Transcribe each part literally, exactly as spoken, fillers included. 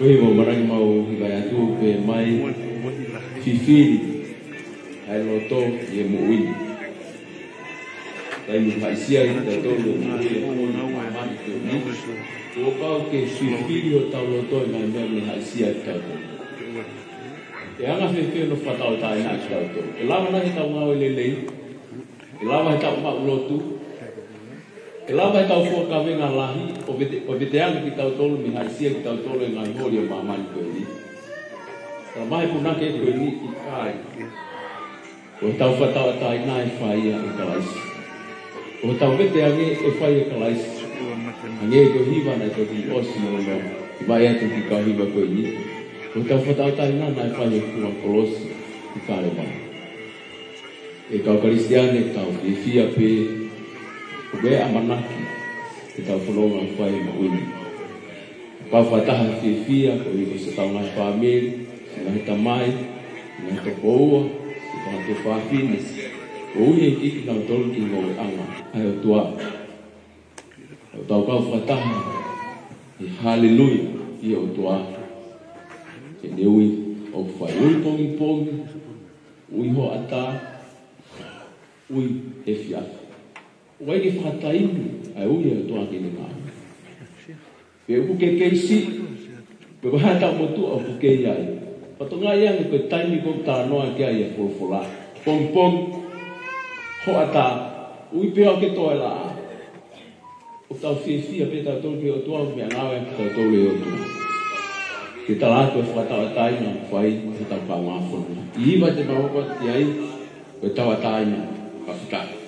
Ko e hiva ʻoku mau hivaʻi atu pē mai, fifili ʻa e loto ʻi he moʻui ni. Taimi haʻisia kitautolu ʻi he moʻui ʻo e māmani ko eni. Kuo pau ke fifili hotau loto ʻi he ngaahi meʻa ʻoku ne haʻisia kitautolu. ʻE anga fēfē hono fakatauʻatāina kitautolu? ʻE lava nai heʻetau ngāue lelei? ʻE lava heʻetau maʻu lotu? ʻE lava heʻetau fua kavenga lahi ʻo vete, ʻo veteange kitautolu mei he haʻisia kitautolu ʻe he ngaahi holi ʻo māmani ko eni? Talamai ʻe he punake ko eni, ʻikai. Ko hotau fakatauʻatāina ʻe fai ia ʻe Kalaisi. Ko hotau veteange ʻe fai ʻe Kalaisi. Hangē ko e hiva naʻe toki ʻosi ʻo ne hivaʻi atu ki he kau hiva ko eni. Ko hotau fakatauʻatāina naʻe fai he funga kolosi ʻi Kalevale. ʻE kau Kalisitiane, tau fiefia pē ʻoku ʻi ai e ʻamanaki ke tau fononga fai e moʻui ni. Kau fakataha fiefia koeʻuhi ko siʻetau ngaahi fāmili, siʻi ngaahi tamai, siʻi ngaahi tokoua, siʻi ngaahi tuofāfine, koeʻuhi ʻoku ʻikai ke nau tolu ki he ngoueʻanga ʻa e ʻOtua. ʻOku tau kau fakataha he haleluia ki he ʻOtua. Ke ne ui ʻoku fai, ui pongipongi, ui hoʻatā, ui efiafi. ʻOku ʻikai ke fakataimi ʻa e ui ʻa e ʻOtua ki heʻene ngāue. Pe ʻoku ke kei siʻi, pe ko e hā ʻetau motuʻa ʻoku ke ʻi ai. Fakatokangaʻi ange ko e taimi ʻoku talanoa ki ai ʻa e folofola. Pongipongi, hoʻatā, ui pē ʻo aʻu ki he toelaʻā. ʻOku tau fiefia pē tautolu ki he ʻOtua, meʻangāue ʻa kitautolu ʻi he ʻOtua. Ke tala atu e fakatauʻatāina ʻoku fai ʻe hotau kaungā fononga. ʻI he hiva te mau hoko atu ki ai, ko e tauʻatāina, fakafetaʻi.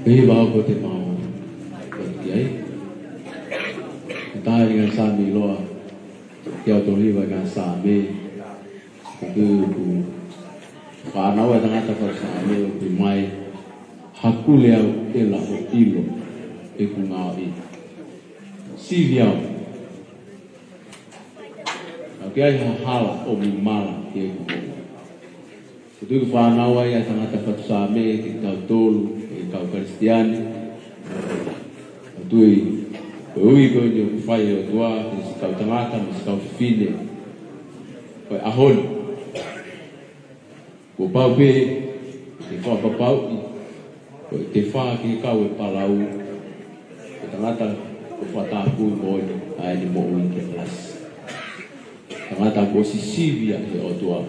Hiva ʻoku te mau ʻoatu ki ai. Ko e taha ʻi he ngaahi Saame ʻiloa, ki he tolu hiva ʻi he ngaahi Saame. Ko e ʻuhinga ʻoku fānau e tangata fatu Saame ʻoku pehē mai: Hakule au ʻEla ʻo ʻilo ʻeku ngāue. Sivi au. ʻOku ʻi ai ha hala ʻomi mala ki heʻeku moʻui. Ko e tuʻu ʻoku fānau ai ʻa e tangata fatu Saame kiate kitautolu, ʻa e kau Kalisitiane. ʻOku ou tui, ko e ui ko eni ʻoku fai ʻe he ʻOtua ki he siʻi kau tangata mo e siʻi kau fefine ʻo e ʻaho ni. Kuo pau pē ke fakapapauʻi ko e tefā ki he kau e palau, ko e tangata kuo fakatapui moʻoni ʻa ʻene moʻui ke lasi. Tangata kuo ʻosi sivi ʻe he ʻOtua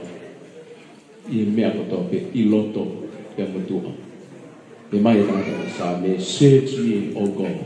ʻi he meʻa kotoa pē ʻi loto pea mo tuʻa. Pehē mai e tangata fatu Saame: Search me, O God.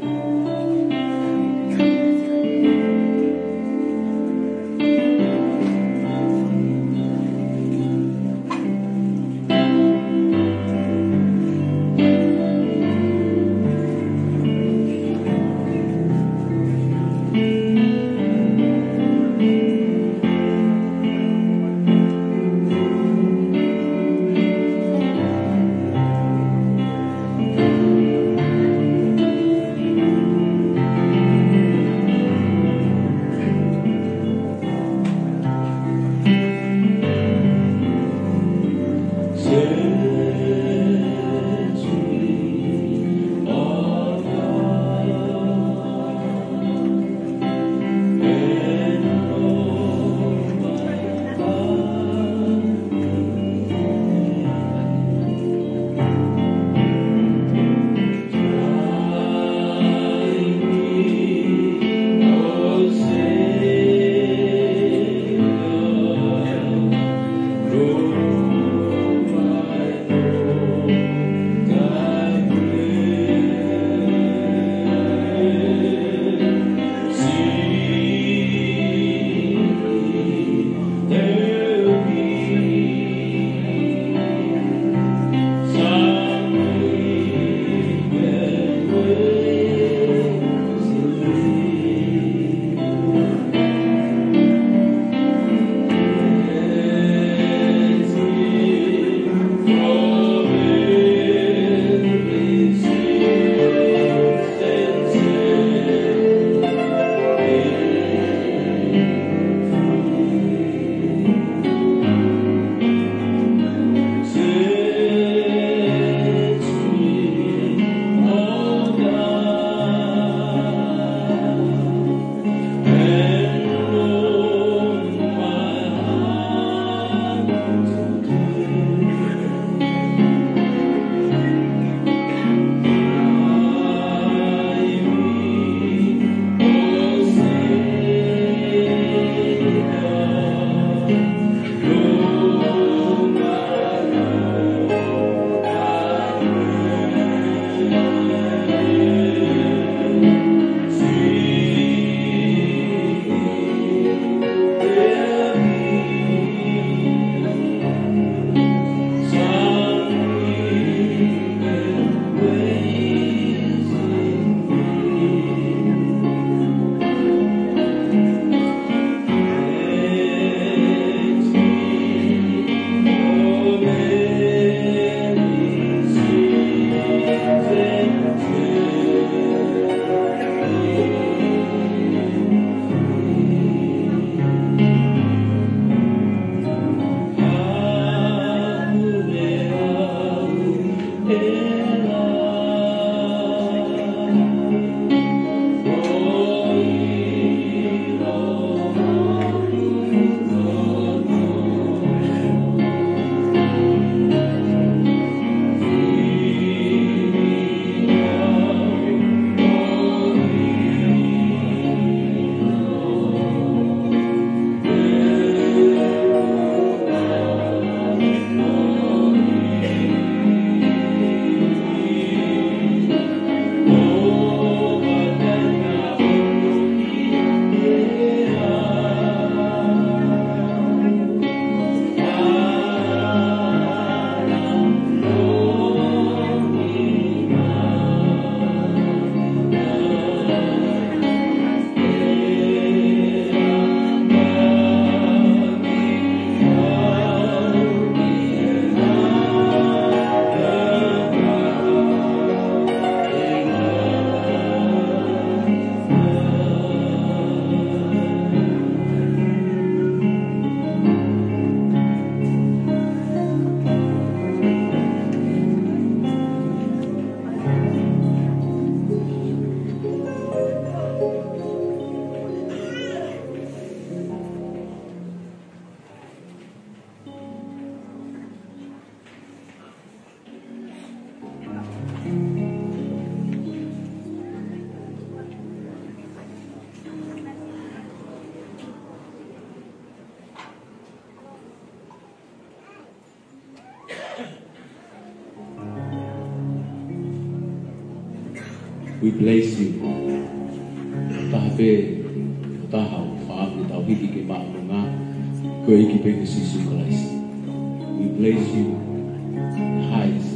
We bless you. Taha pē, taha ʻo fāʻapu tau hiki ke maʻu ngā, ko e ʻEiki pē ko Sīsū Kalaisi. We bless you. Highest.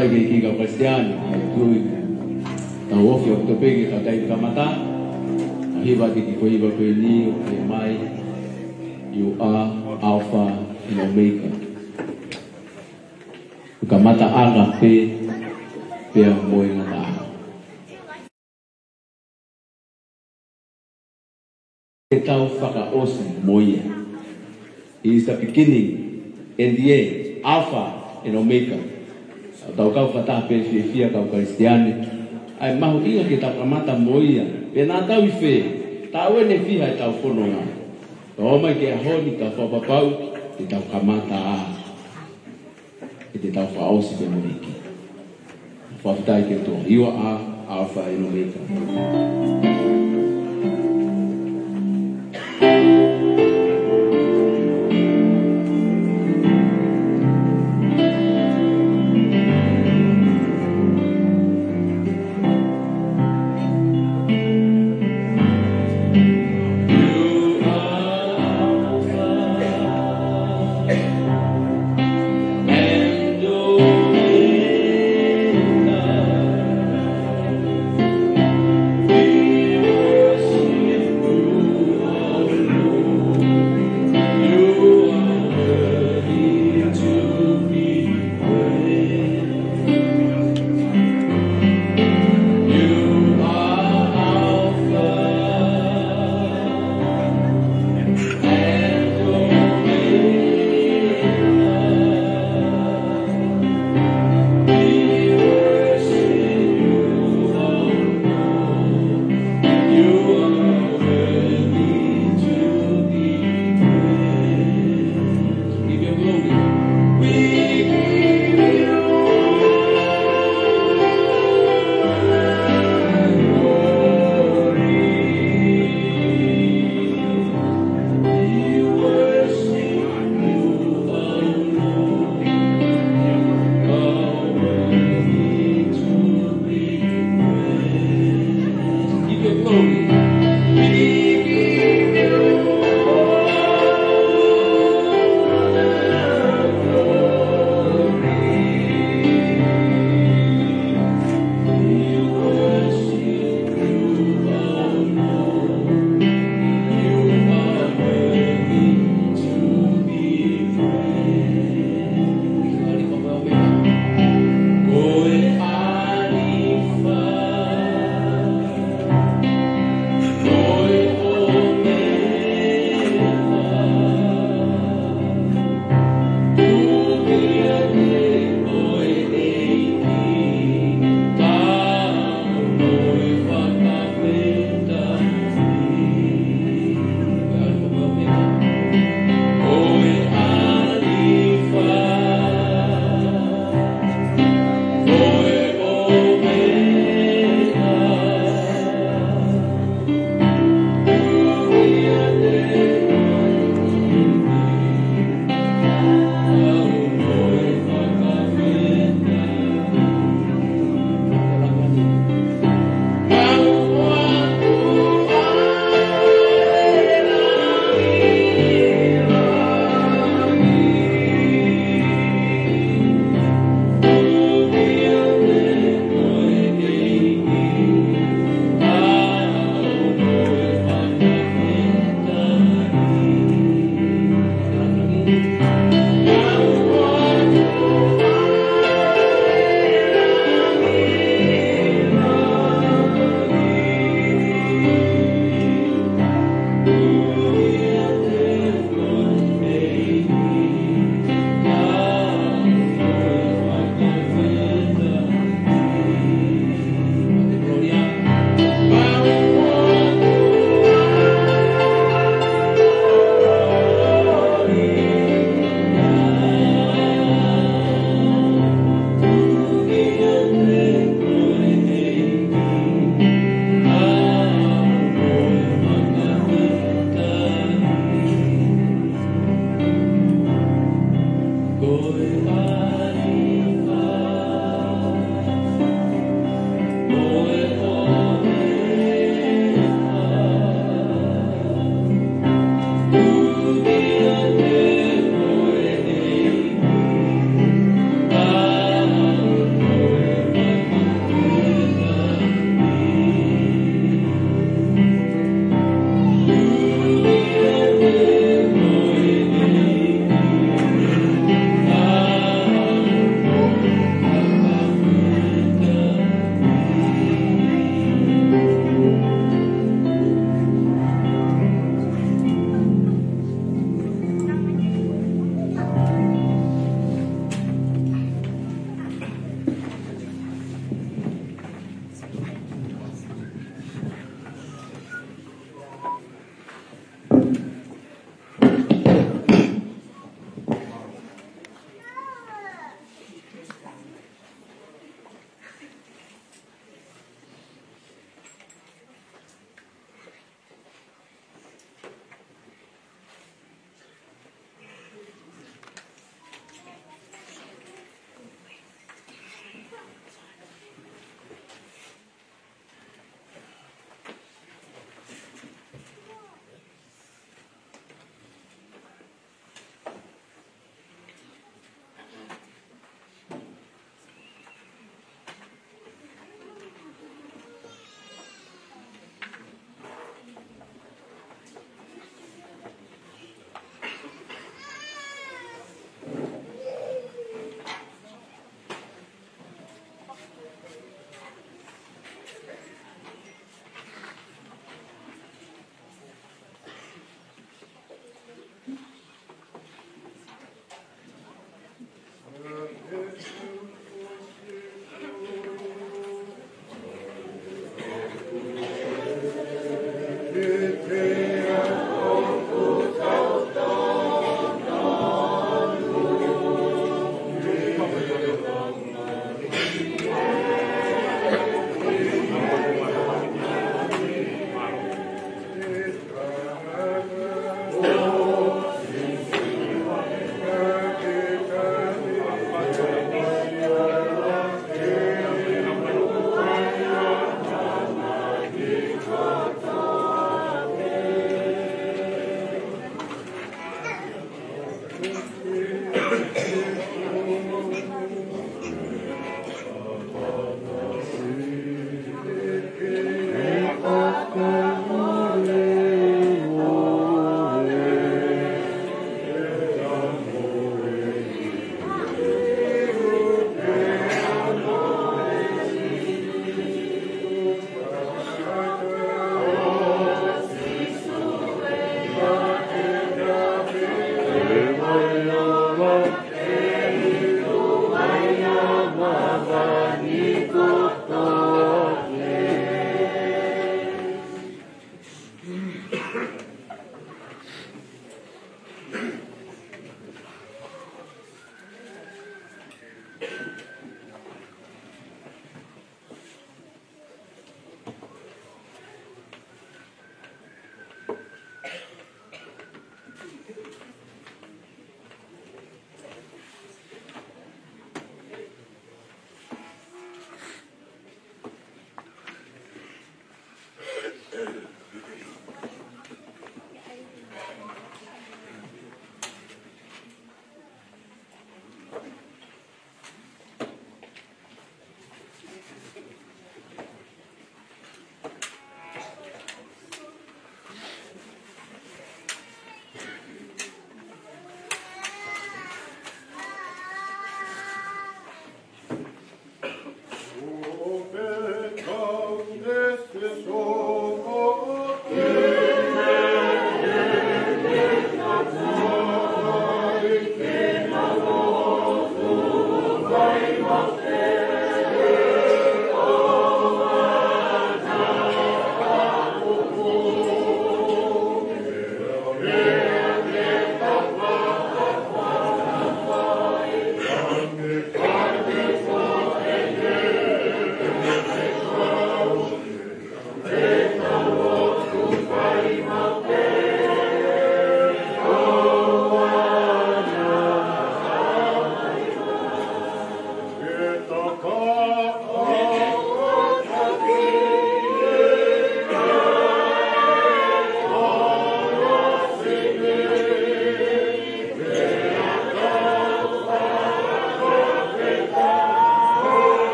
Ki he kau Kalisitiane, ʻa e kui, tau ofi ʻo topiki ka tai kamata, ʻa e hiva ki he kiʻi hiva ko eni ʻoku pehē mai, "You are Alpha and Omega." Kamataʻanga pē, pea mo e ngataʻanga. Ke tau fakaʻosi mo ia. He is the beginning and the end, Alpha and Omega. Tau kau fakataha pē fiefia kau Kalisitiane. ʻA e mahuʻinga ke tau kamata mo ia. Pea naʻa tau ʻi fē, taʻu ʻe fiha ʻetau fononga. Tau ō mai ki he ʻaho ni tau fakapapau, ke tau kamata ā. Ke te tau fakaʻosi pē mo e ʻEiki. Fakafetaʻi ki he ʻOtua. You are Alpha and Omega.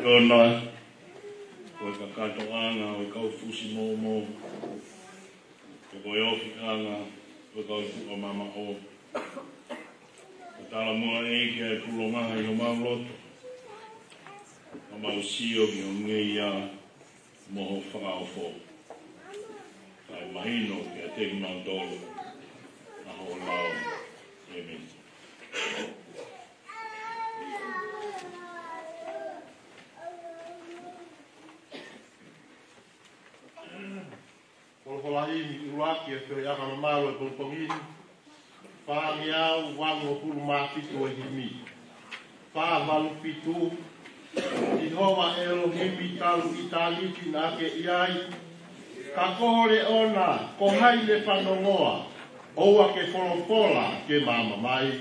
ʻAfiona, ko e kakatoʻanga ʻo e kau fusi mōmō, pea ko e ofiʻanga ʻo e kau tuʻa mamaʻo. Ko e talamuʻa ʻEiki ʻa e pulonga ʻi homau loto, ka mau sio ki ho ngeia mo ho fakaofo. Kae mahino kiate kimautolu ʻa hoʻo lao. ʻĒmeni. Folofola himi ʻuluaki ʻo e feohiʻanga mamalu ʻo e pongipongi ni, fāngeau valungofulu mā fitu ʻo e himi. Fā valu fitu. Sihova ʻElohimi, talu ʻitāniti naʻa ke ʻi ai, ka ko ho leʻo na, ko hai ne fanongoa? ʻOua ke folofola ke maama mai.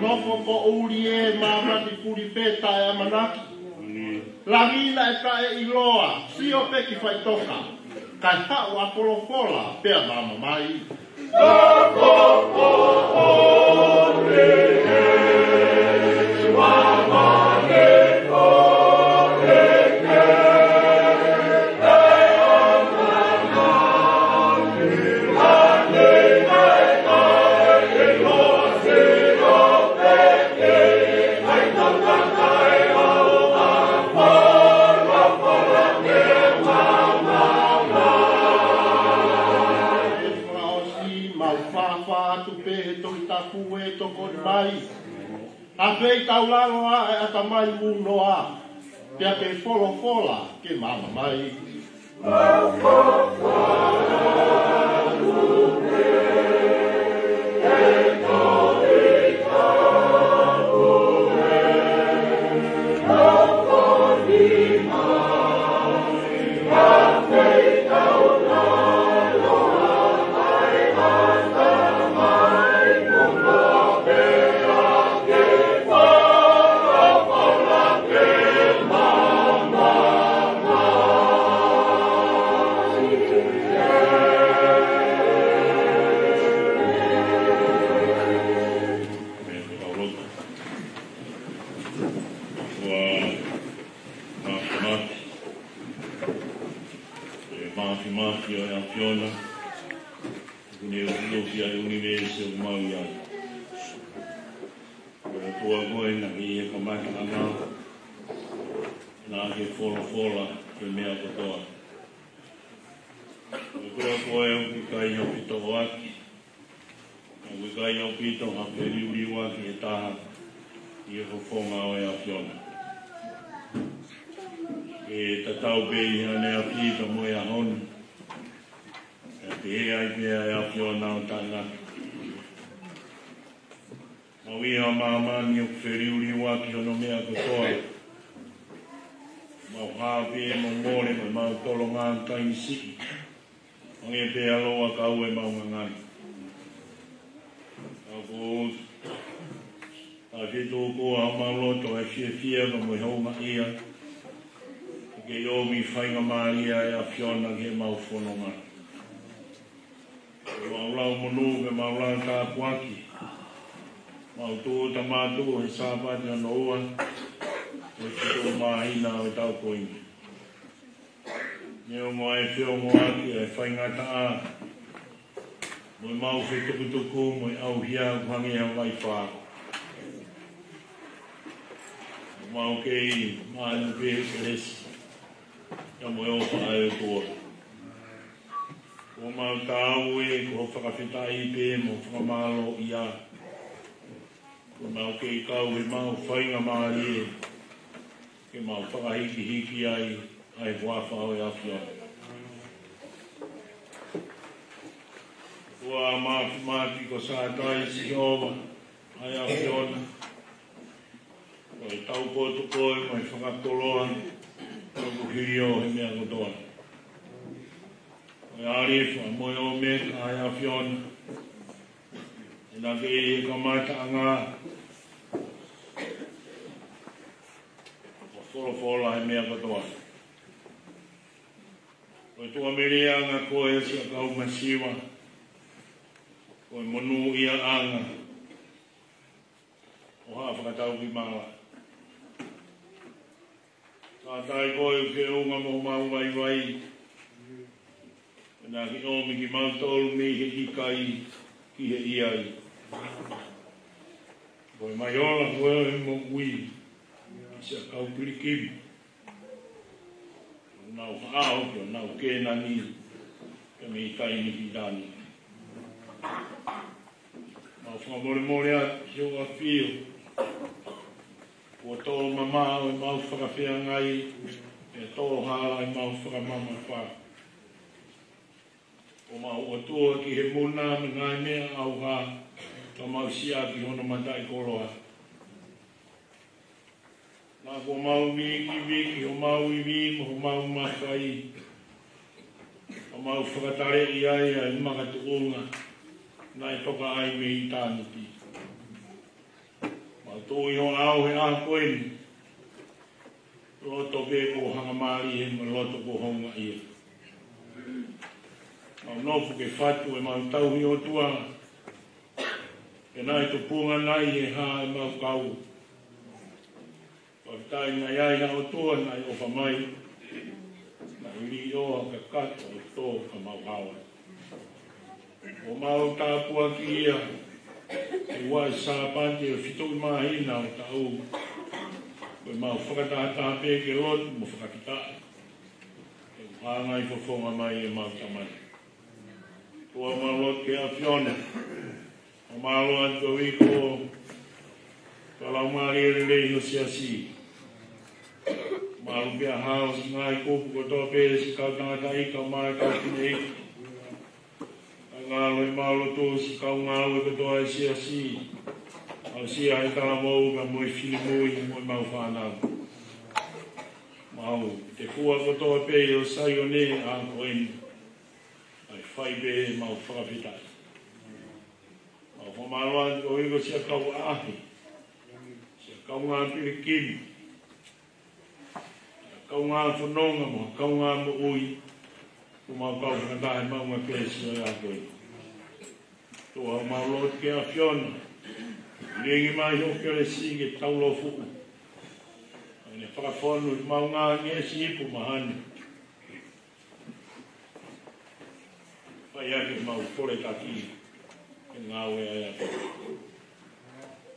Nofo ko ʻUlie, māmani puli pē taʻeʻamanaki. Langi naʻe taʻeʻiloa, sio pē ki faʻitoka, kae haʻu ʻa folofola pea maama mai. Mau fāfā atu pē he Tohi Tapu ʻe tokoni mai. ʻAfeitaulalo ʻa e ʻatamai mūnoa, pea ke folofola ke maama mai. Māfimafi, ʻe māfimafi ʻa e ʻAfiona, ʻoku ne ʻufiʻufi ʻa e ʻunivēsi ʻoku mau ʻi ai. Ko e ʻOtua koe naʻe ʻi he kamataʻanga, naʻa ke folofola ki he meʻa kotoa. Ko e ʻOtua koe ʻoku ʻikai ha fetōʻaki, ʻoku ʻikai ʻaupito ha feliuliuaki ʻe taha ʻi he fofonga ʻo e ʻAfiona. ʻE tatau pē ʻi he ʻaneafi pea mo e ʻaho ni, ʻe pehē ai pē ʻa e ʻAfiona ʻo taʻengata. Mau ʻi ha māmani ʻoku feliuliuaki hono meʻa kotoa. Mau hā pē mo mole mo mau tolonga taimi siʻi. Hangē pē ʻa e loa kau ʻemau ngangana. Ka ko e fetuku ʻa homau loto ʻe fiefia ka mo e houngaʻia. Ke ʻomi faingamālie ʻa e ʻAfiona ki heʻemau fononga. Mau lau monū, ke mau lau tāpuaki. Mau tūʻuta mātuʻu he Sāpate hono ua ʻo e fitu māhina ʻo e taʻu ko eni. Neongo ʻa e feongoʻaki ʻa e faingataʻa, mo ʻemau fetukutuku, mo e ʻauhia ʻoku hangē ha vai fā. Mau kei maʻu pē kelesi, pea mo e ʻofa ʻa e ʻOtua. Ko homau taau ē, ko e fakafetaʻi pē mo e fakamālōʻia. Ko ʻemau kei kau heʻemau faingamālie, ke mau fakahikihiki ai ʻa e huafa ʻo e ʻAfiona. Ko e māfimafi ko Sātai Sihova ʻa e ʻAfiona. Ko e Tau koto koe mo e fakakoloa, tau ko hilio he meʻa kotoa. Ko e ʻAlifa mo e ʻOmeka, ʻa e ʻAfiona. ʻE naʻe ʻi he kamataʻanga, ʻo folofola he meʻa kotoa. Ko e tuʻamelie ʻanga koe ʻa e siʻa kau masiva, ko e monūʻia ʻanga ʻo haʻa fakataukimala. Ka tai koe ʻoku ke ʻunga mo homau vaivai, pea naʻa ke ʻomi kimautolu mei he ʻikai ki he ʻiai. Ko e maiola koe ʻo e moʻui ki siʻa kau pilikimi, ʻo nau haʻu ki honau Kēnani, pea mei taimi ki taimi. Mau fakamolemole atu ki ho ʻAfio, kuo tō mamaʻo ʻemau fakafeangai, pea tō hala ʻemau fakamamafa. ʻO mau ʻotua ki he muna mo e ngaahi meʻa ʻauha, ka mau siʻaki hono mataʻikoloa. Naʻa kuo mau vikiviki homau ivi mo homau mafai, ʻo mau fakataleʻi ai ʻa e makatuʻunga naʻe toka ai mei ʻitāniti. Mau tuʻu ʻi ho ʻao he ʻaho ko eni, loto pē kuo hangamālie mo e loto kuo houngaʻia. Mau nofo ke fatu ʻemau tauhi ʻOtua, pea naʻe tupunga nai he hā ʻemau kau. Fakafetaʻi naʻe ʻi ai ha ʻOtua naʻe ʻofa mai, naʻe liʻoa kakato ʻo tō ka mau hawa. ʻO mau tāpuakiʻi ia he ua ʻi Sāpate ʻo e fitu ʻi māhina ʻo e taʻu. Ko ʻemau fakatahataha pē ke lotu mo fakafetaʻi, he ʻoku hanga ʻi fofonga mai ʻemau Tamai. ʻOtua, mau lotu ki he ʻAfiona, ʻo mālō atu ko e uike ko e Laumālie Lelei ʻo e Siasi. Mālō pē ʻa e hao siʻi ngaahi kupu kotoa pē, siʻi kau tangataʻeiki mo e kau fineʻeiki. Kae ngalo ʻemau lotu siʻi kau ngāue kotoa ʻa e Siasi, aʻusia ʻe he talavou ka mo e finemui mo ʻemau fānau. Mau te fua kotoa pē ʻi ho Saione ʻa ko eni, ʻa e fai pē ʻemau fakafetaʻi. Mau fakamālō atu ko e uike ko e siʻa kau ʻaʻahi, siʻa kaungā pilikimi, siʻa kaungā fononga mo e kaungā moʻui, ʻoku mau kau fakataha ʻi he maʻunga kelesi ʻo e ʻaho ko eni. ʻOtua, mau lotu ki he ʻAfiona, lilingi mai ho kelesi ke tau lofuʻu, ʻa ʻene fakafonu ʻi he maʻunga ngeʻesi ipu mahani. Fai ʻaki ʻemau foletaki he ngāue ʻa e ʻAfiona.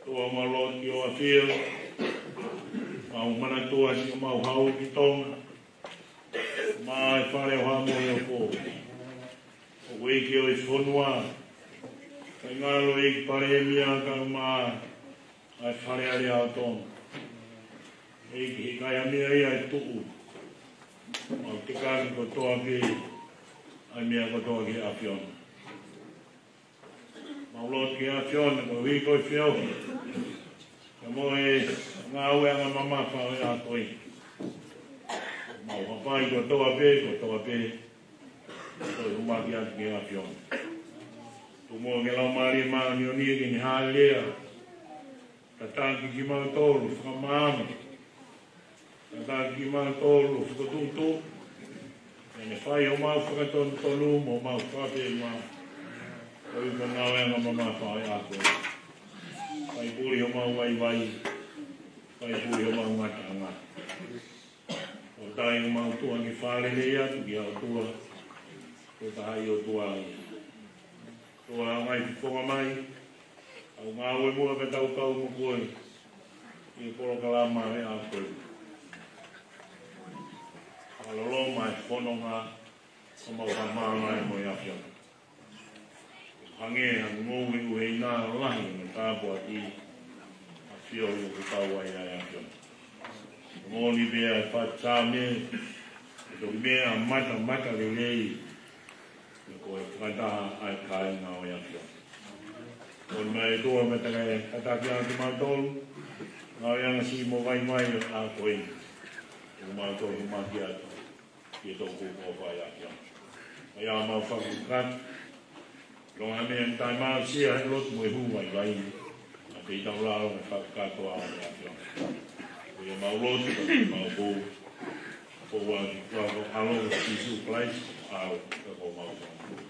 ʻOtua, mau lotu ki ho ʻAfio, mau manatua siʻomau haʻu ki Tonga, maʻa e Fale ʻo Haʻa Moheofo, ʻo e ʻEiki ʻo e fonua, kae ngalo ʻEiki Palēmia kae ʻumaʻā ʻa e Fale Alea ʻo Tonga. ʻEiki, he ʻikai ha meʻa ia ʻe tuʻu, mau tekaki kotoa pē ʻa e meʻa kotoa ki he ʻAfiona. Mau lotu ki he ʻAfiona, ko e uike ko e feohi, kae ʻumaʻā e ngāueʻanga mamafa ʻo e ʻaho ko eni. Mau hapai kotoa pē, kotoa pē, toe ʻumaki atu ki he ʻAfiona. Tuku muʻa ki he Laumālie Māʻoniʻoni ke ne hāʻele ʻo tataki kimautolu fakamaama, tataki kimautolu fakatuʻutuʻu, ke ne fai homau fakatonutonu mo homau fakafeʻunga, koeʻuhi ko e ngāueʻanga mamafa ʻo e ʻaho ko eni. Fai puli homau vaivai, fai puli homau ngataʻanga. ʻOku tau ʻi homau tuʻa ke fālele atu ki he ʻOtua, ko e taha ʻi he ʻOtua ia. ʻOtua, ʻomai fofonga mai, ʻo ngāue muʻa ka tau kau mo koe ʻi he polokalama ʻo e ʻaho ko eni. Fakaloloma e fononga, ʻo mau kamanga mo e ʻAfiona. Hangē ha ngoue ʻuheina lahi mo tāpuaki, ʻAfio ʻoku kau ai ʻa e ʻAfiona. Moʻoni pē ʻa e fakatātā mei he toki meʻa matamata lelei, ko e fakataha ʻa e kāinga ʻo e ʻAfiona. Moʻoni mai ʻOtua, mo e tangataʻeiki ʻa kimautolu, Ngaahi anga sui mo vaivai ʻo e ʻaho ko eni, ʻoku mau toki maki atu ki he toʻukupu ʻo e faiako. ʻA ia mau fakakakato, ʻilonga e meʻa ʻe taʻemaʻu ʻi he lotu mo e hū vaivai, ʻa e pei tau lalo mo fakakakato ʻa e ʻaho. ʻA ia mau lotu, mau hū, ko e ʻuhinga ko e ʻAlo ʻo Sīsū Kalaisi, ʻAlo, ka ko mau fakakakato.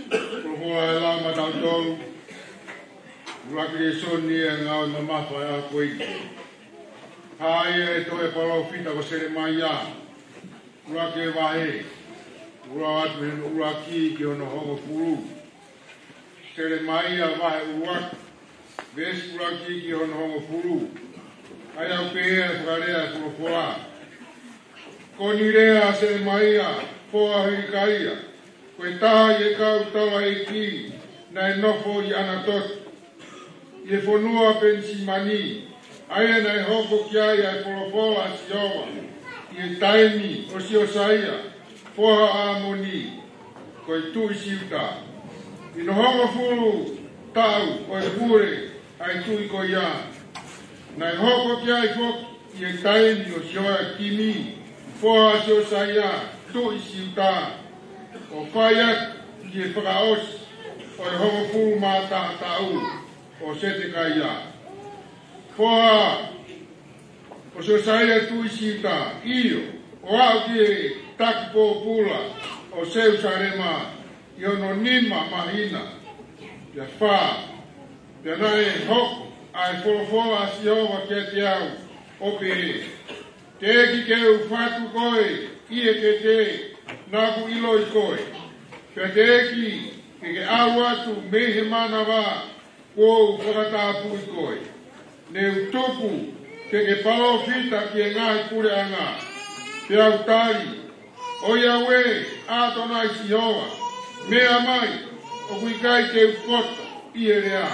Ko e folofola ʻe lau maʻatautolu, ʻuluaki lēsoni ʻi he ngāue mamafa ʻo e ʻaho ko eni. Hā ia ʻe he tohi ʻa e palōfita ko Selemaia, ʻuluaki vahe, ʻuluaki atu mei hono ʻuluaki ki hono hongofulu. Selemaia vahe ʻuluaki, veesi ʻuluaki ki hono hongofulu. ʻA ia ʻoku pehē ʻa e fakalea ʻa e folofola. Ko eni lea ʻa Selemaia, foha ʻo Hilikaia, ko e taha ʻi he kau taulaʻeiki naʻe nofo ʻi ʻAnatote, ʻi he fonua ʻo Penisimani, ʻa ia naʻe hoko ki ai ʻa e folofola ʻa Sihova ʻi he taimi ʻo Siosaia, foha ʻo ʻĀmoni, ko e tuʻi Siuta, ʻi hono hongofulu taʻu ʻo e pule ʻa e tuʻi ko ia. Naʻe hoko ki ai foki ʻi he taimi ʻo Sioiakimi, foha ʻo Siosaia, tuʻi Siuta, ʻo fai atu ki he fakaʻosi ʻo e hongofulu mā taha taʻu ʻo Setekaia, foha ʻo Siosaia, tuʻi Siuta, ʻio, ʻo aʻu ki he taki pōpula ʻo Selusalema ʻi hono nima māhina, pea fā. Pea naʻe hoko ʻa e folofola ʻa Sihova kiate au, ʻo pehē: Teʻeki ke u fatu koe ʻi he kete naʻa ku ʻiloʻi koe, pea teʻeki ke ke ʻalu atu mei he mānava kuo u fakatapui koe. Ne u tuku ke ke palōfita ki he ngaahi puleʻanga, pea u tali, ʻOiauē, ʻAtonai Sihova, meʻa mai, ʻoku ʻikai te u poto ʻi he lea,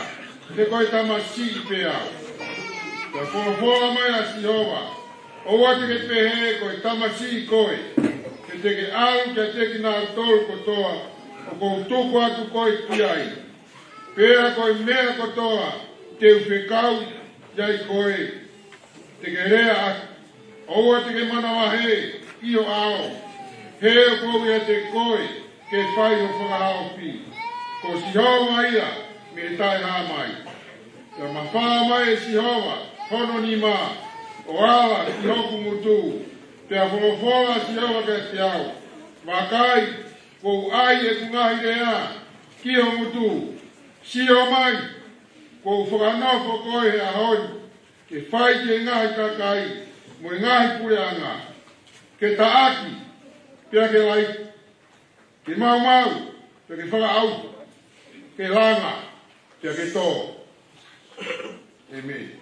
he ko e tamasiʻi pē au. Pea folofola mai ʻa Sihova, ʻOua te ke pehē ko e tamasiʻi koe, he te ke ʻalu kiate kinautolu kotoa ʻoku ou tuku atu koe ki ai, pea ko e meʻa kotoa te u fekau ʻiate koe, te ke lea ʻaki, ʻoua te ke manavahē ʻi ho ʻao, he ʻoku ou ʻiate koe ke fai ho fakahaofi. Ko Sihova ia mei he taʻehāmai. Pea mafao mai ʻe Sihova hono nima ʻo ala ki hoku ngutu. Pea folofola ʻa Sihova kiate au, vakai, kuo u ʻai ʻeku ngaahi lea ki ho ngutu. Sio mai, kuo u fakanofo koe he ʻaho ni ke fai ki he ngaahi kakai mo e ngaahi puleʻanga, ke taʻaki pea ke laiki, ke maumau pea ke fakaʻauha, ke langa pea ke tō. ʻĒmeni.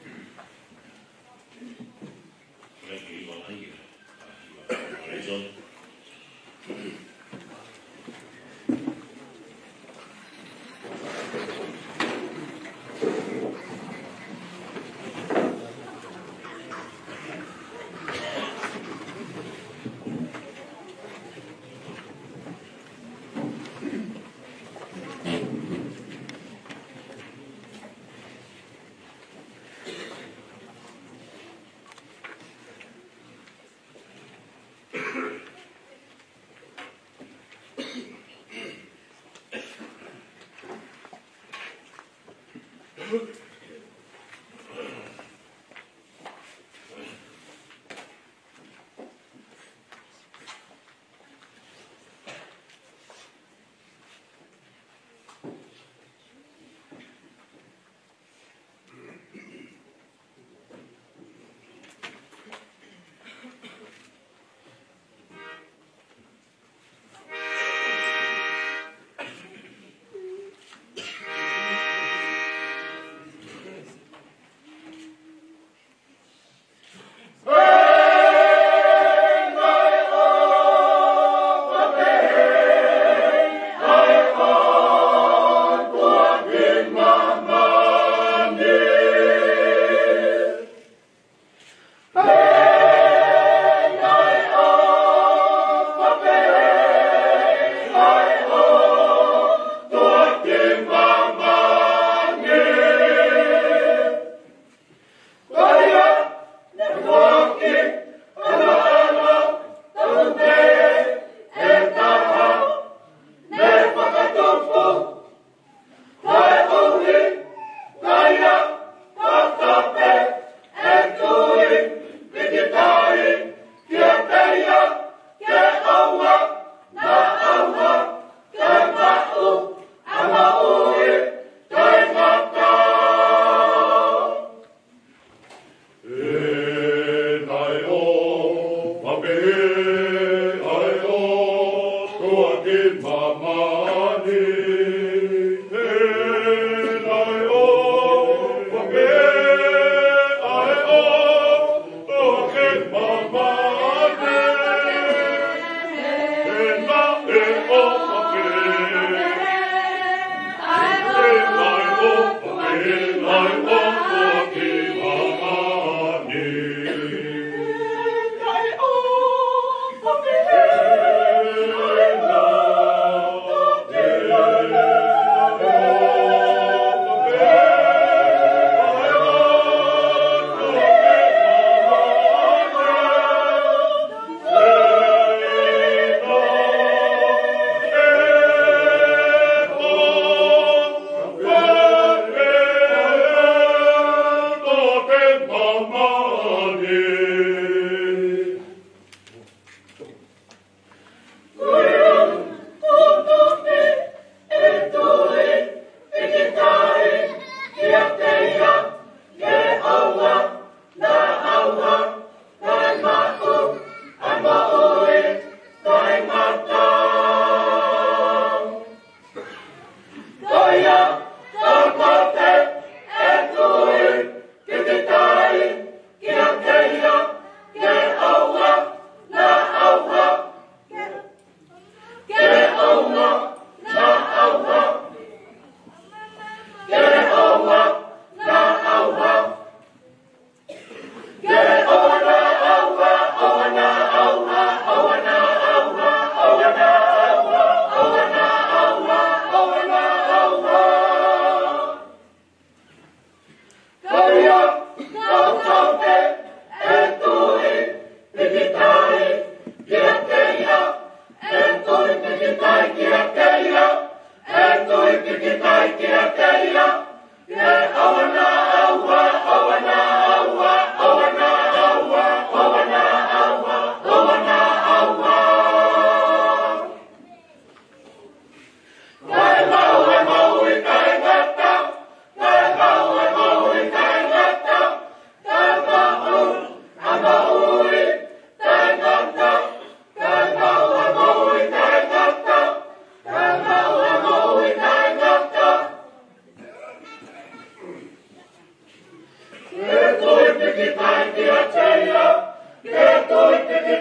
Ke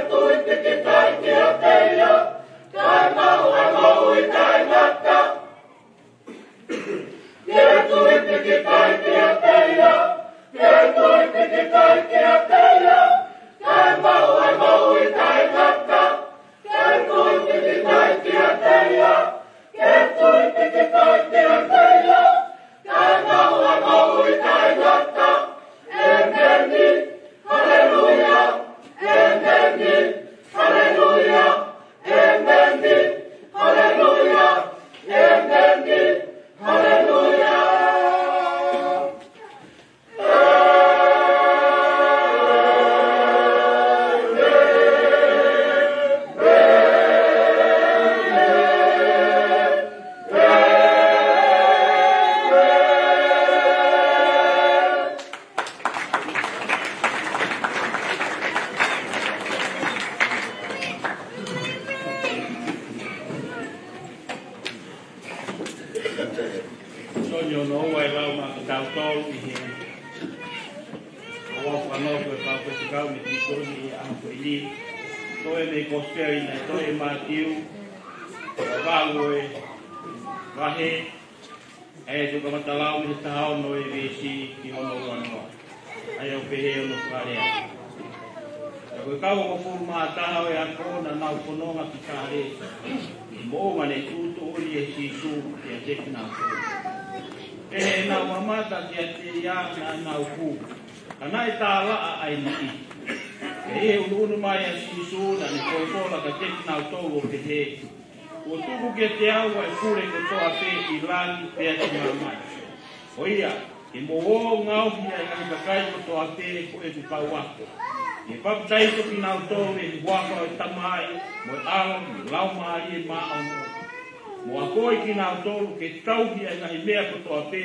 tui pīkitai kiate ia, kae maʻu ʻa e moʻui taʻengata. Ke tui pīkitai kiate ia, ke tui pīkitai kiate ia, kae maʻu ʻa e moʻui taʻengata. Ke tui pīkitai kiate ia, ke tui pīkitai kiate ia, kae maʻu ʻa e moʻui taʻengata. ʻEmeni. Haleluia. ʻEmeni. Haleluia. ʻEmeni. Haleluia. ʻEmeni. Haleluia. Sio, ʻoku ʻi ai e lau maʻa kitautolu ʻi he ʻaho ko eni, ko e kau pē kau me ki tonu ʻi he ʻaho ko eni. Toʻo mei he Kosipeli naʻe toʻo ʻe Mātiu, ko e valu ʻo e vahe, ʻa ia ʻoku kamata lau mei he taha ono ʻo e veesi ki hono ua noa. ʻA ia ʻoku pehē hono fakalea: Ka ko e kau hongofulu mā taha ʻo e ako naʻa nau fononga ki Kāleli, ʻi he moʻunga naʻe tuʻutuʻuni ʻe Sīsū kiate kinautolu, pehē ʻenau mamata kiate ia naʻa nau hū, ka naʻe tālaʻa ʻa e niʻihi. Pea ʻi he ʻunuʻunu mai ʻa Sīsū, naʻa ne folofola kiate kinautolu ʻo pehē, Kuo tuku kiate au ʻa e pule kotoa pē ʻi langi pea ʻi māmani. Ko ia, ke mou ō ʻo ngaohi ʻa e ngaahi kakai kotoa pē ko ʻeku kau ako, ke papitaiso kinautolu ʻi he huafa ʻo e Tamai, mo e ʻAlo, mo e Laumālie Māʻoniʻoni, mo akoʻi kinautolu ke tauhi ʻa e ngaahi meʻa kotoa pē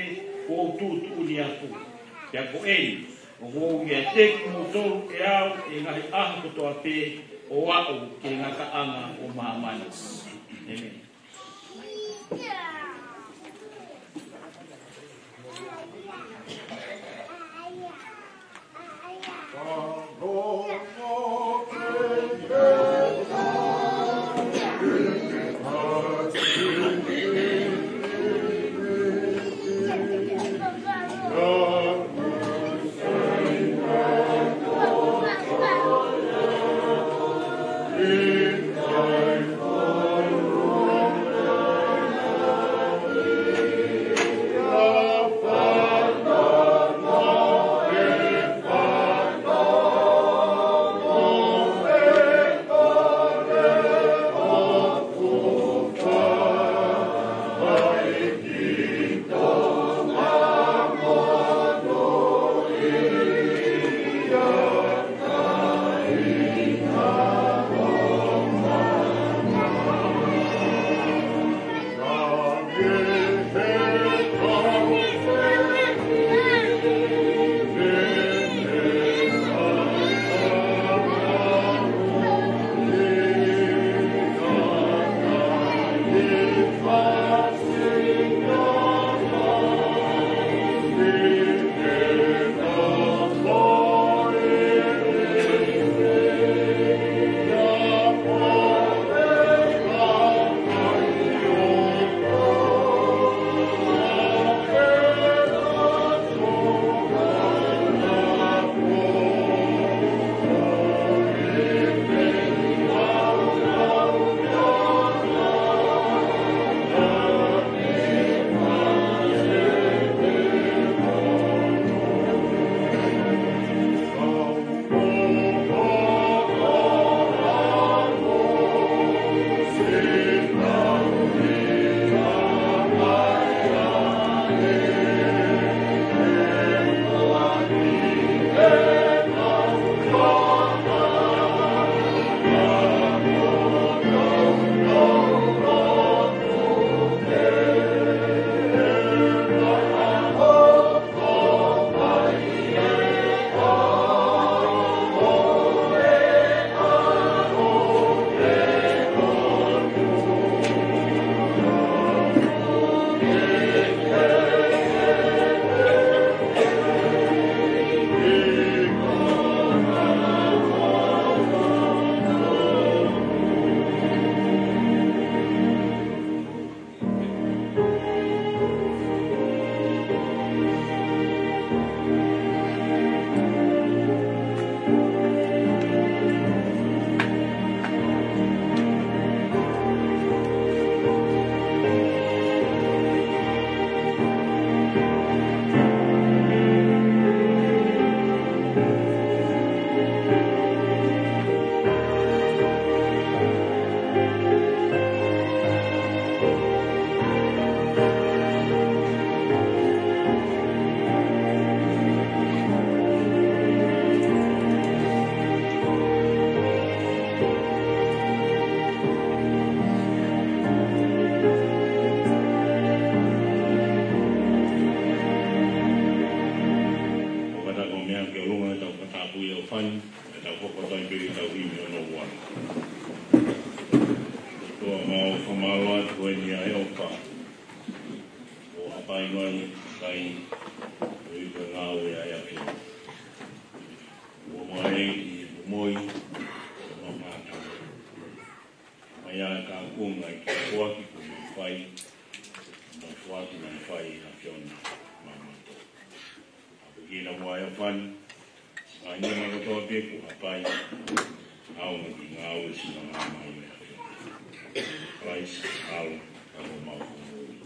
kuo u tuʻutuʻuni atu. Pea ko eni, ʻoku ou ʻiate kimoutolu ʻe au ʻi he ngaahi ʻaho kotoa pē, ʻo aʻu ki he ngataʻanga ʻo māmani. ʻEmeni. Kai, ʻo i ka ngāue ʻa e ʻAfiona. Ua mai ki he momoi, ʻo mamaʻo. Mai ʻa e kākunga ʻi he foaki kuo mai fai, mai foaki mai fai ʻa e ʻAfiona maʻamautolu. ʻApakina mo e ʻAfiona, ʻa e nima kotoa pē kuo hapai, ʻaonga ki he ngāue ʻa e ʻAfiona. Kalaisi, ʻAlo, ʻa homau Fakamoʻui.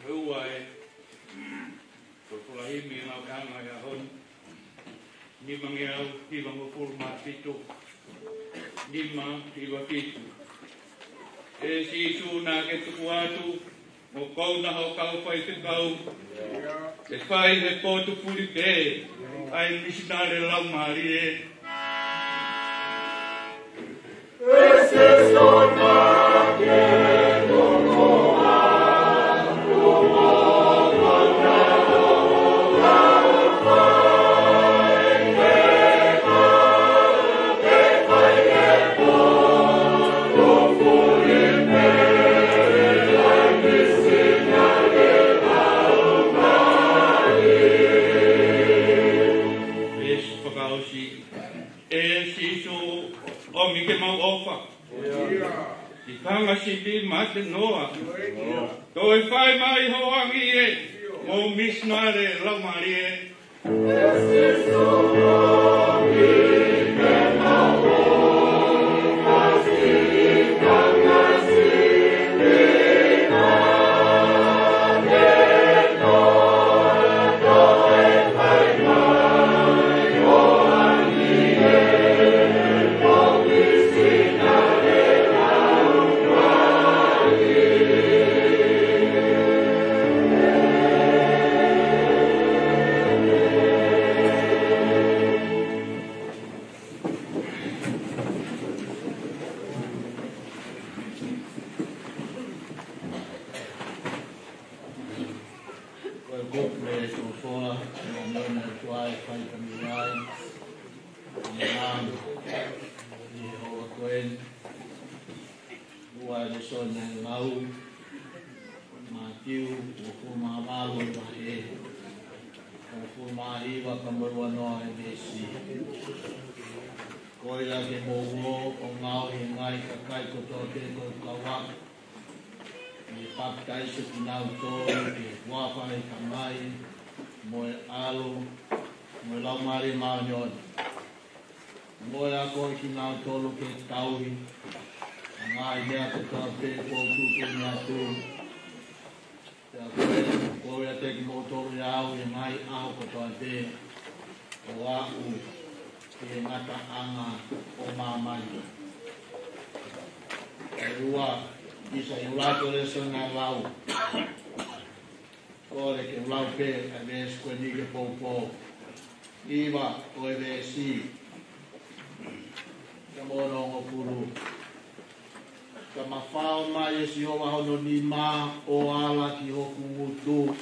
Ua e, ko e folofola himi ʻa e ʻaho ni, nimangeau hivangofulu mā fitu, nima hiva fitu. ʻE Sīsū, naʻa ke tuku atu, mo kouna ho kau faifekau, ke fai he potu puli pē ʻa e misinale laumālie. Veesi fakaʻosi. ʻE Sīsū, ʻomi ke mau ʻofa. Ki he fanga sipi mate noa. Toe fai mai ho angi ē, mo e misinale laumālie. Ko e kopi ʻo e folofola, ʻa ia naʻe tuai fai ka mei ai, ʻa ia ʻi he houa ko eni, ua e lēsoni naʻe lau, Mātiu, uofulu mā valu e vahe, uofulu mā hiva pea mo e ua noa e veesi. Ko ia ke mou ō ʻo ngaohi e ngaahi kakai kotoa pē ko e kau ako, mo papitaiso kinautolu ʻi he huafa ʻo e Tamai, mo e ʻAlo, mo e Laumālie Māʻoniʻoni. Mo e akoʻi kinautolu ke tauhi ʻa e ngaahi meʻa kotoa pē kuo u tuʻutuʻuni atu. Pea ko e, ʻoku ou ʻiate kimoutolu ʻi he ʻaho, ʻi he ngaahi ʻaho kotoa pē, ʻo aʻu ki he ngataʻanga ʻo māmani. ʻE ua, ʻisa ʻi he ʻuluaki lēsoni naʻe lau. Kole ke u lau pē ʻa e veesi ko eni ke poupou. Hiva ʻo e veesi. Ka mo hono hongofulu. Ka mafao mai ʻe Sihova hono nima ʻo ala ki hoku ngutu,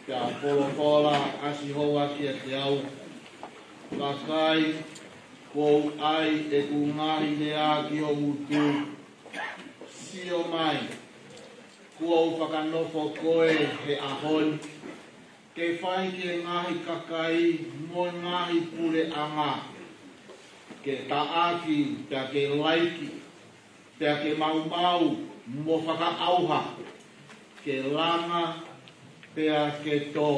pea folofola ʻa Sihova kiate au: Vakai, kuo u ʻai ʻeku ngaahi lea ki ho ngutu. Sio mai, kuo u fakanofo koe he ʻaho ni ke fai ki he ngaahi kakai mo e ngaahi puleʻanga, ke taʻaki, pea ke laiki, pea ke maumau mo fakaʻauha, ke langa, pea ke tō.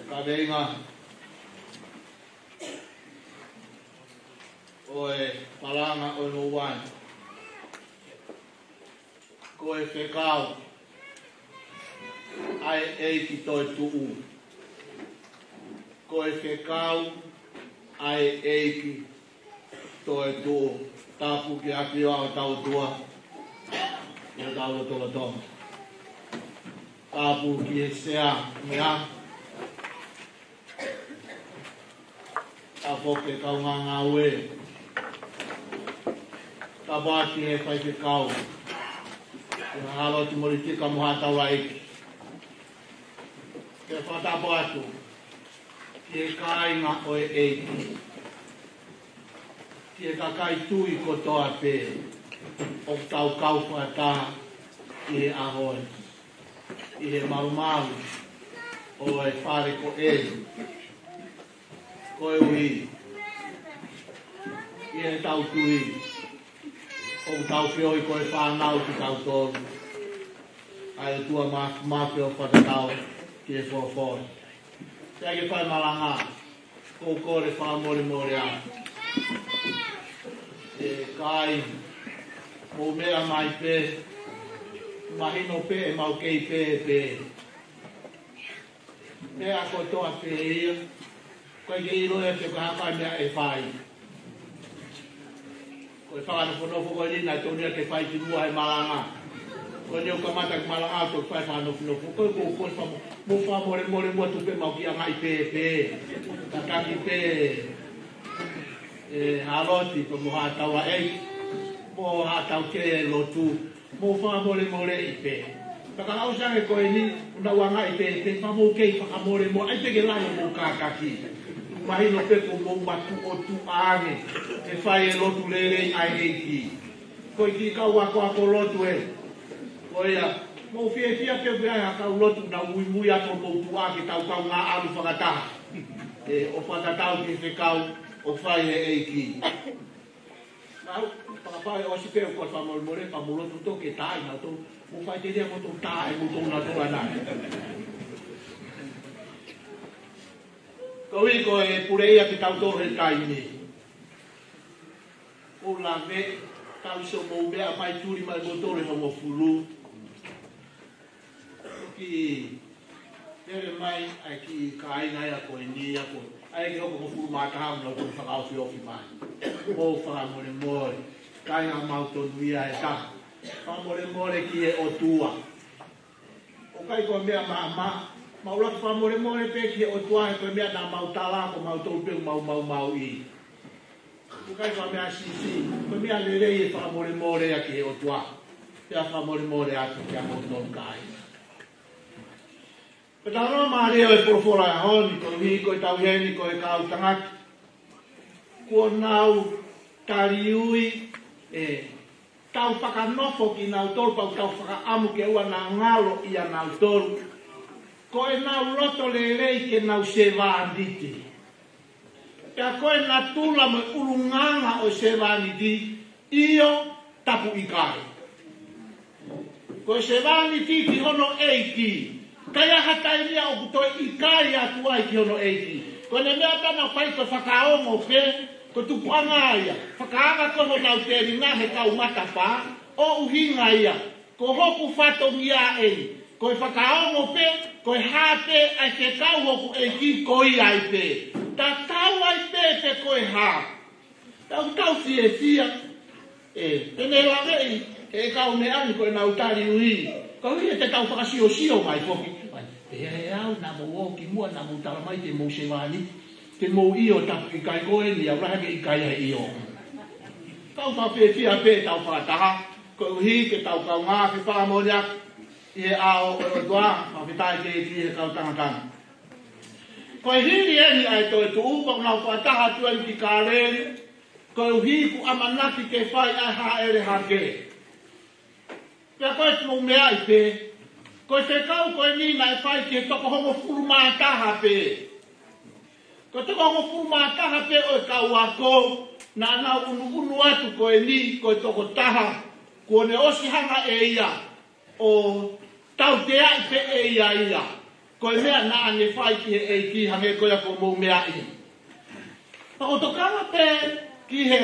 Kaveinga ʻo e palanga ʻo e ʻaho ni. Ko e fekau ʻa e ʻEiki toetuʻu. Ko e fekau ʻa e ʻEiki toetuʻu. Tapu ki he ʻafio ʻa hotau ʻOtua ʻi hotau lotolotonga. Tapu ki he sea, meʻa. Tapu ki he kaungā ngāue. Tapu ki he faifekau, ki he Hāloti Molitika mo haʻa taulaʻeiki. Ke fakatapu atu Ki he kāinga ʻo e ʻEiki, ki he kakai tui kotoa pē ʻoku tau kau fakataha ʻi he ʻaho ni ʻi he malumalu ʻo e fale ko eni, koeʻuhi ʻi heʻetau tui ʻoku tau feohi ko e fānau kitautolu ʻa e ʻOtua Māfimafi ʻo fakatatau ki he folofola. Pea ke fai malanga, ʻoku ou kole fakamolemole atu. ʻE kāinga, mou meʻa mai pē, mahino pē ʻemau kei pēpē. Meʻa kotoa pē ia, ʻoku ʻikai ke ʻilo ia pe ko e hā e meʻa ʻe fai. Ko e fakanofonofo ko eni naʻe tonu ia ke fai ki muʻa he malanga. Ko eni ʻoku kamata e malanga ʻo toki fai fakanofonofo. Ko e, ko e, ko e famo-, mou fakamolemole muʻa, tuku pē ʻemau kiʻi ʻangaʻi pēpē. Kātaki pē, ʻe Haloti, ko mo haʻatau ʻEiki, mo haʻatau kei lotu. Mou fakamolemoleʻi pē. Ka ka ʻosi ange ko eni, ʻoku nau ʻangaʻi pē, pea mou kei fakamolemole, ʻai pē ke lahi hoʻomou kākaki. Mahino pē kuo mou matuʻotuʻa ange he fai e lotu lelei ʻa e ʻEiki. Ko e kiʻi kau akoako lotu ē. Ko ia, mou fiefia pē pea ʻai ha kau lotu naʻa nau muimui atu hoʻomou tuʻa ke tau kaungā ʻalu fakataha. ʻE, ʻo fakatatau ki he fekau ʻoku fai ʻe he ʻEiki. Nau, fakafai ʻosi pē ʻoku ou fakamolemole, pea mou lotu atu ke tā ʻi nautolu, mou faʻiteliha mo tau tā ʻe moutolu nautolu ʻanai. Koeʻuhi ko e pule ia kitautolu he taimi ni. ʻOku ou lave, tau sio mou meʻa mai, tuli mai moutolu ʻe hongofulu. Ki pele mai ʻa e kiʻi kāinga ia ko eni ia ko. ʻAi ke hoko hongofulu mā taha mo nau tonu fakaofiofi mai. Mou fakamolemole. Kāinga mautonu ia ʻe taha. Fakamolemole ki he ʻOtua. ʻOku ʻikai ko e meʻa maʻamaʻa. Mau lava fakamolemole pē ki he ʻOtua he ko e meʻa naʻa mau tala ko mautolu pē mau maumauʻi. ʻOku ʻikai ko ha meʻa siʻisiʻi, ko e meʻa lelei e fakamolemole ia ki he ʻOtua. Pea fakamolemole atu kia moutolu kāinga. Pea talanoa mālie ʻo e folofola he ʻaho ni, koeʻuhi ko e tau ʻi heni ko e kau tangata. Kuo nau taliui, ʻe tau fakanofo kinautolu, pea ʻoku tau fakaʻamu ke ʻoua naʻa ngalo ʻia nautolu. Ko ʻenau loto lelei ke nau sevāniti. Pea ko e natula mo e ʻulungaanga ʻo e sevāniti, ʻio, tapu ʻikai. Ko e sevāniti ki hono ʻeiki, ʻikai ha taimi ia ʻoku toe ʻikai atu ai ki hono ʻeiki. Ko ʻene meʻa pē naʻa nau fai ko e fakaongo pē, ko e tupuʻanga ia. Fakaanga ko honau telinga he kau matapā, ʻo ʻuhinga ia. Ko hoku fatongia eni, ko e fakaongo pē, ko e hā pē ʻa e fekau hoku ʻeiki ko ia ai pē. Tatau ai pē pe ko e hā. Tau, tau fiefia. ʻE, te ne laveʻi, ʻe kau meʻa ni ko ʻenau taliui. Koeʻuhi te tau fakasiosio mai foki. Pea ʻe au naʻa mou ō ki muʻa naʻa mou tala mai te mou sevāniti. Te mou ʻio tapu ʻikai ko eni, ʻa e ʻuluaki ʻikai ai ʻio. Tau fakafiefia pē tau fakataha, koeʻuhi ke tau kaungā fefakamoʻoni ʻaki ʻi he ʻao ʻo e ʻOtua, fakafetaʻi ki he ʻEiki he kau tangata. Ko e hili eni ʻa e toetuʻu, pea ʻoku nau fakataha atu eni ki Kāleli, koeʻuhi kuo ʻamanaki ke fai ʻa e hāʻele hake. Pea ko e mou meaʻi pē, ko e fekau ko eni naʻe fai ki he toko hongofulu mā taha pē. Ko e toko hongofulu mā taha pē ʻo e kau ako, naʻa nau ʻunuʻunu atu ko eni, ko e tokotaha, kuo ne ʻosi hanga ʻe ia ʻo tauteaʻi pē ʻe ia ia. Ko e meʻa naʻa ne fai ki he ʻEiki hangē ko ia kuo mou meaʻi. Pea ʻoku tokanga pē ki he,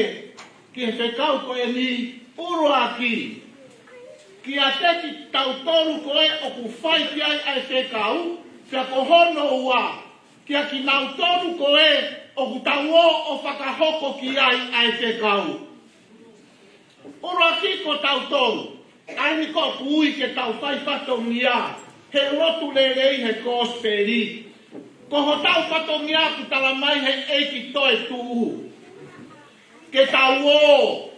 ki he fekau ko eni ʻuluaki. Kiate kitautolu ko ē ʻoku fai ki ai ʻa e fekau, pea ko hono ua, kia kinautolu ko ē ʻoku tau ō ʻo fakahoko ki ai ʻa e fekau. ʻUluaki ko tautolu, ʻa eni ko ʻoku ui ke tau fai fatongia he lotu lelei he kosipeli. Ko hotau fatongia ʻoku tala mai he ʻEiki toetuʻu. Ke tau ō.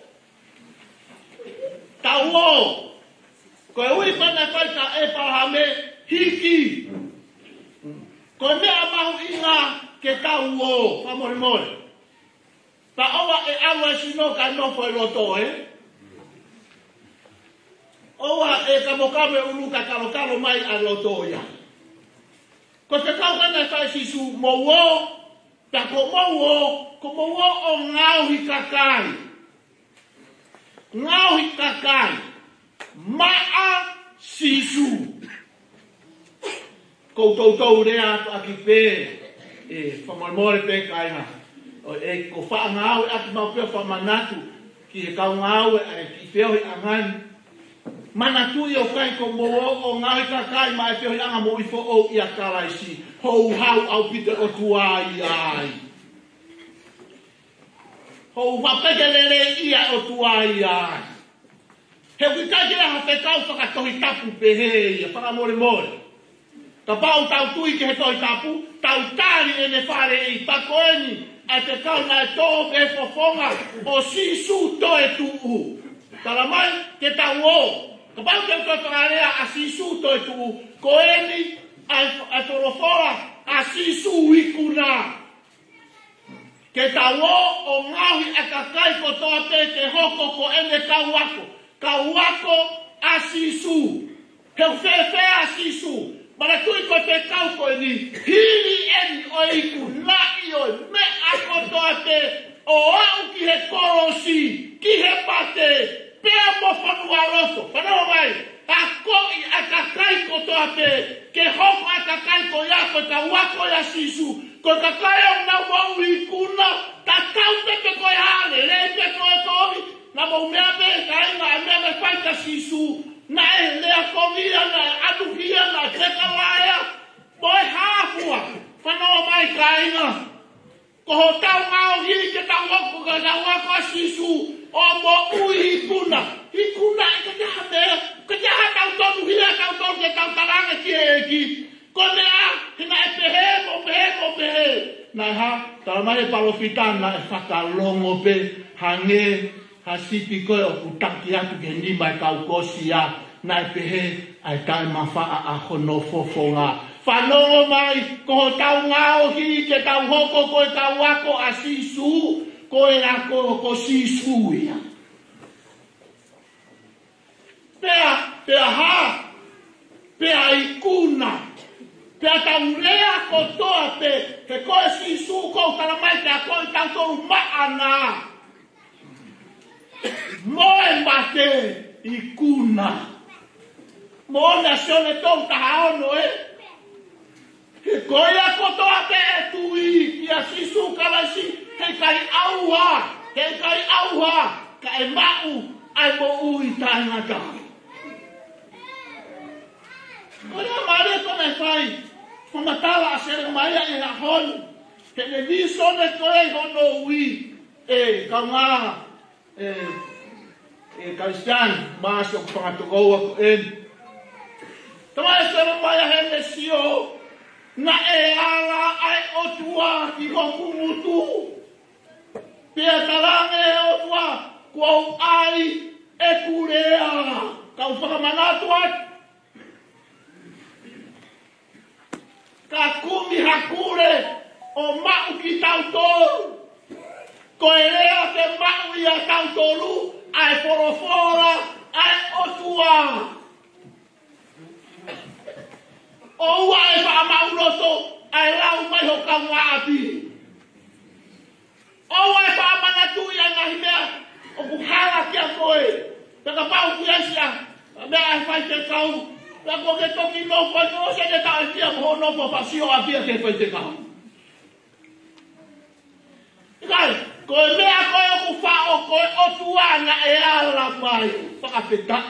Tau ō. Ko e ui pē naʻe fai kia ʻEpalahame, hiki. Ko e meʻa mahuʻinga ke tau ō, fakamolemole. Ka ʻoua ʻe ʻalu e sino kae nofo e loto, ē? ʻOua ʻe kamokamo e ʻulu kae kalokalo mai ʻa e loto ia. Ko e fekau ko ē naʻe fai ʻe Sīsū, mou ō, pea ko mou ō, ko mou ō ʻo ngaohi kakai. Ngaohi kakai maʻa Sīsū. Ko u toutou lea atu ʻaki pē, ē, fakamolemole pē kāinga. ʻOku ou faʻa ngāueʻaki maʻu pē ʻo fakamanatu ki he kau ngāue ʻa e kiʻi feohiʻanga ni. Manatuʻi ʻoku ʻikai ko mou ō ʻo ngaohi kakai maʻa e feohiʻanga moʻui foʻou ʻia Kalaisi. Houhau ʻaupito e ʻOtua ia ai. Houhau pē ke leleiʻia e ʻOtua ia ai. He ʻoku ʻikai ke ʻi ai ha fekau fakatohitapu pehē ia, fakamolemole. Kapau tau tui ki he Tohi Tapu, tau tali ʻene faleʻi, pea ko eni ʻa e fekau naʻe tō pē fofonga ʻo Sīsū toetuʻu. Tala mai ke tau ō. Kapau te u toe fakalea ʻa Sīsū toetuʻu, ko eni ʻa e, ʻa e folofola ʻa Sīsū ikuna. Ke tau ō ʻo ngaohi ʻa e kakai kotoa pē ke hoko ko ʻene kau ako, kau ako ʻa Sīsū. He ʻoku fēfē ʻa Sīsū? Manatuʻi ko e fekau ko eni, hili eni ʻo e ikunaʻi ʻo e meʻa kotoa pē, ʻo aʻu ki he kolosi, ki he mate, pea mo e fonualoto. Fanongo mai, akoʻi ʻa e kakai kotoa pē ke hoko ʻa e kakai ko ia ko e kau ako ʻia Sīsū. Ko e kakai ʻoku nau moʻui ikuna, tatau pē pe ko e hā, lelei pe ko e kovi, naʻa mou meʻa pē kāinga ʻa e meʻa naʻe fai kia Sīsū, naʻe lea kovi ia, naʻe ʻanuhia, naʻe fekalaea, mo e hā fua. Fanongo mai kāinga. Ko hotau ngaohi ke tau ako, ke tau ako ʻa Sīsū ʻo moʻui ikuna. Ikuna ʻikai ke ʻi ai ha meʻa, ʻikai ke ʻi ai ha tau tonuhia, tau tonu ke tau talaange ki he ʻEiki. Ko e meʻa, he naʻe pehē, mo pehē, mo pehē. Naʻe hā, tala mai he palōfita naʻe fakalongo pē, hangē ha sipi ko ē ʻoku taki atu ki he nima e kau kosi ia, naʻe pehē ʻa e taʻemafaʻa ʻa hono fofonga. Fanongo mai, ko hotau ngaohi ke tau hoko ko e kau ako ʻa Sīsū, ko e ako ko Sīsū ia. Pea, pea hā, pea ikuna, pea tau lea kotoa pē, he ko e Sīsū ʻoku tala mai ke akoʻi tautolu maʻana. Mo e mate ikuna. Moʻoni ʻa Sione tolu taha ono, ē? He ko ia kotoa pē ʻe tui kia Sīsū Kalaisi, heʻikai ʻauha, heʻikai ʻauha, ka ʻe maʻu ʻa e moʻui taʻengata. Ko e lea mālie ko ē naʻe fai, fakamatala ʻa Selemaia ʻi he ʻaho ni, heʻene vīsone ko ē ʻi hono ui, ē, kaungā, ē, ē, Kalisitiane, maʻa siʻoku fanga tokoua ko eni. Tala ʻe Selemaia heʻene sio, naʻe ala ʻa e ʻOtua ki hoku ngutu. Pea talaange ʻe he ʻOtua, kuo u ʻai ʻeku lea. Kau fakamanatu atu. Ka kumi ha kule ʻo maʻu kitautolu. Ko e lea ke maʻu ʻia tautolu, ʻa e folofola ʻa e ʻOtua. ʻOua ʻe faʻa maʻuloto ʻa e lau mai ho kaungāʻapi. ʻOua ʻe faʻa manatuʻi ʻa e ngaahi meʻa ʻoku hala kia koe. Pea kapau ʻoku ʻi ai siʻa meʻa ʻe faifekau, pea kuo ke toki nofo ai, ʻosi ʻene taʻefia mo hoʻo nofo ʻo faʻa sio ʻaki ia ki he faifekau. ʻIkai, ko e meʻa ko ē ʻoku faʻo ko e ʻOtua naʻe ala mai, fakafetaʻi.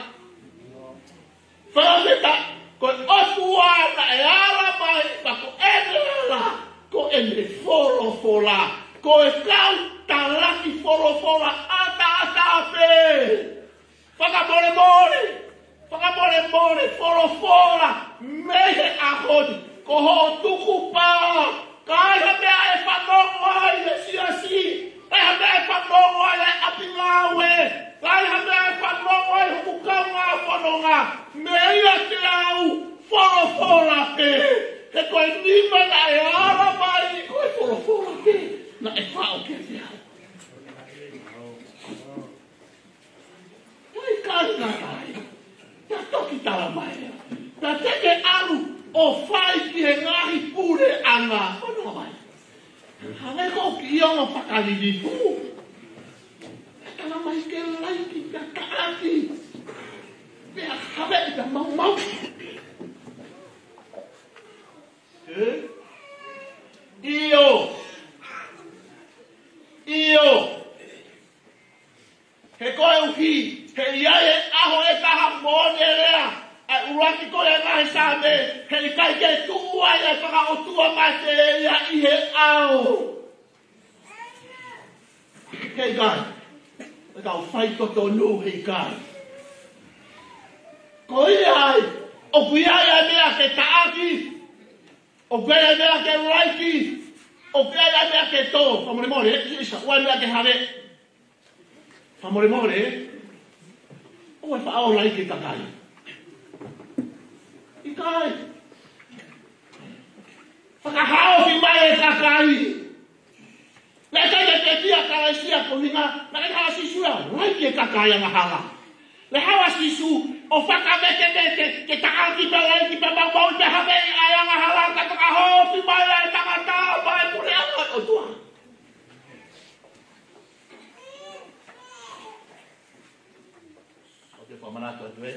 Fakafetaʻi, ko e ʻOtua naʻe ala mai, pea ko ʻene ala, ko ʻene folofola, ko e kau talaki folofola ʻataʻatā pē. Fakamolemole, fakamolemole, folofola mei he ʻaho ni, ko hoʻo tukupā, ka ʻi ai ha meʻa ʻe fanongo ai e siasi, ʻi ai ha meʻa ʻe fanongo ai e ʻapi ngāue, ka ʻi ai ha meʻa ʻe fanongo ai hoku kaungā fononga, meia kiate au, folofola pē, he ko e nima naʻe ala mai, ko e folofola. ʻe faʻo kiate au. Pea ʻikai ngata ai, pea toki talamai, pea te ke ʻalu ʻo fai ki he ngaahi puleʻanga. Fanongo mai. Hangē ko e kiʻi ongo fakalilifu. Talamai ke laiki pea taʻaki, pea haveʻi pea maumau. ʻIo. ʻIo. He koeʻuhi he ʻi ai e ʻaho ʻe taha, moʻoni e lea ʻa e ʻuluaki ko ē ʻa e ngaahi Saame, he ʻikai ke tuʻu ai e fakaʻotua mate ia ʻi he ʻao. He ʻikai. ʻE kau fai totonu, he ʻikai. Ko ia ai, ʻoku ʻi ai e meʻa ke taʻaki, ʻoku ʻi ai e meʻa ke laiki, ʻoku ʻi ai e meʻa ke tō. Fakamolemole, ʻisa, ʻoku ʻi ai e meʻa ke haveʻi. Fakamolemole, ʻoua ʻe faʻa laiki e kakai. ʻIkai. Fakahaofi mai e kakai. Naʻe ʻikai ke pehē ʻa Kalaisi ia ko e ʻuhinga naʻe ʻikai ha Sīsū ia, laiki e kakai angahala. Naʻe haʻu ʻa Sīsū ʻo fakavete, ke taʻaki pea laiki pea maumau pea haveʻi ʻa e angahala, ka fakahaofi mai ʻa e tangata maʻa e puleʻanga ʻo e ʻOtua. ʻOku ou fakamanatu atu ē.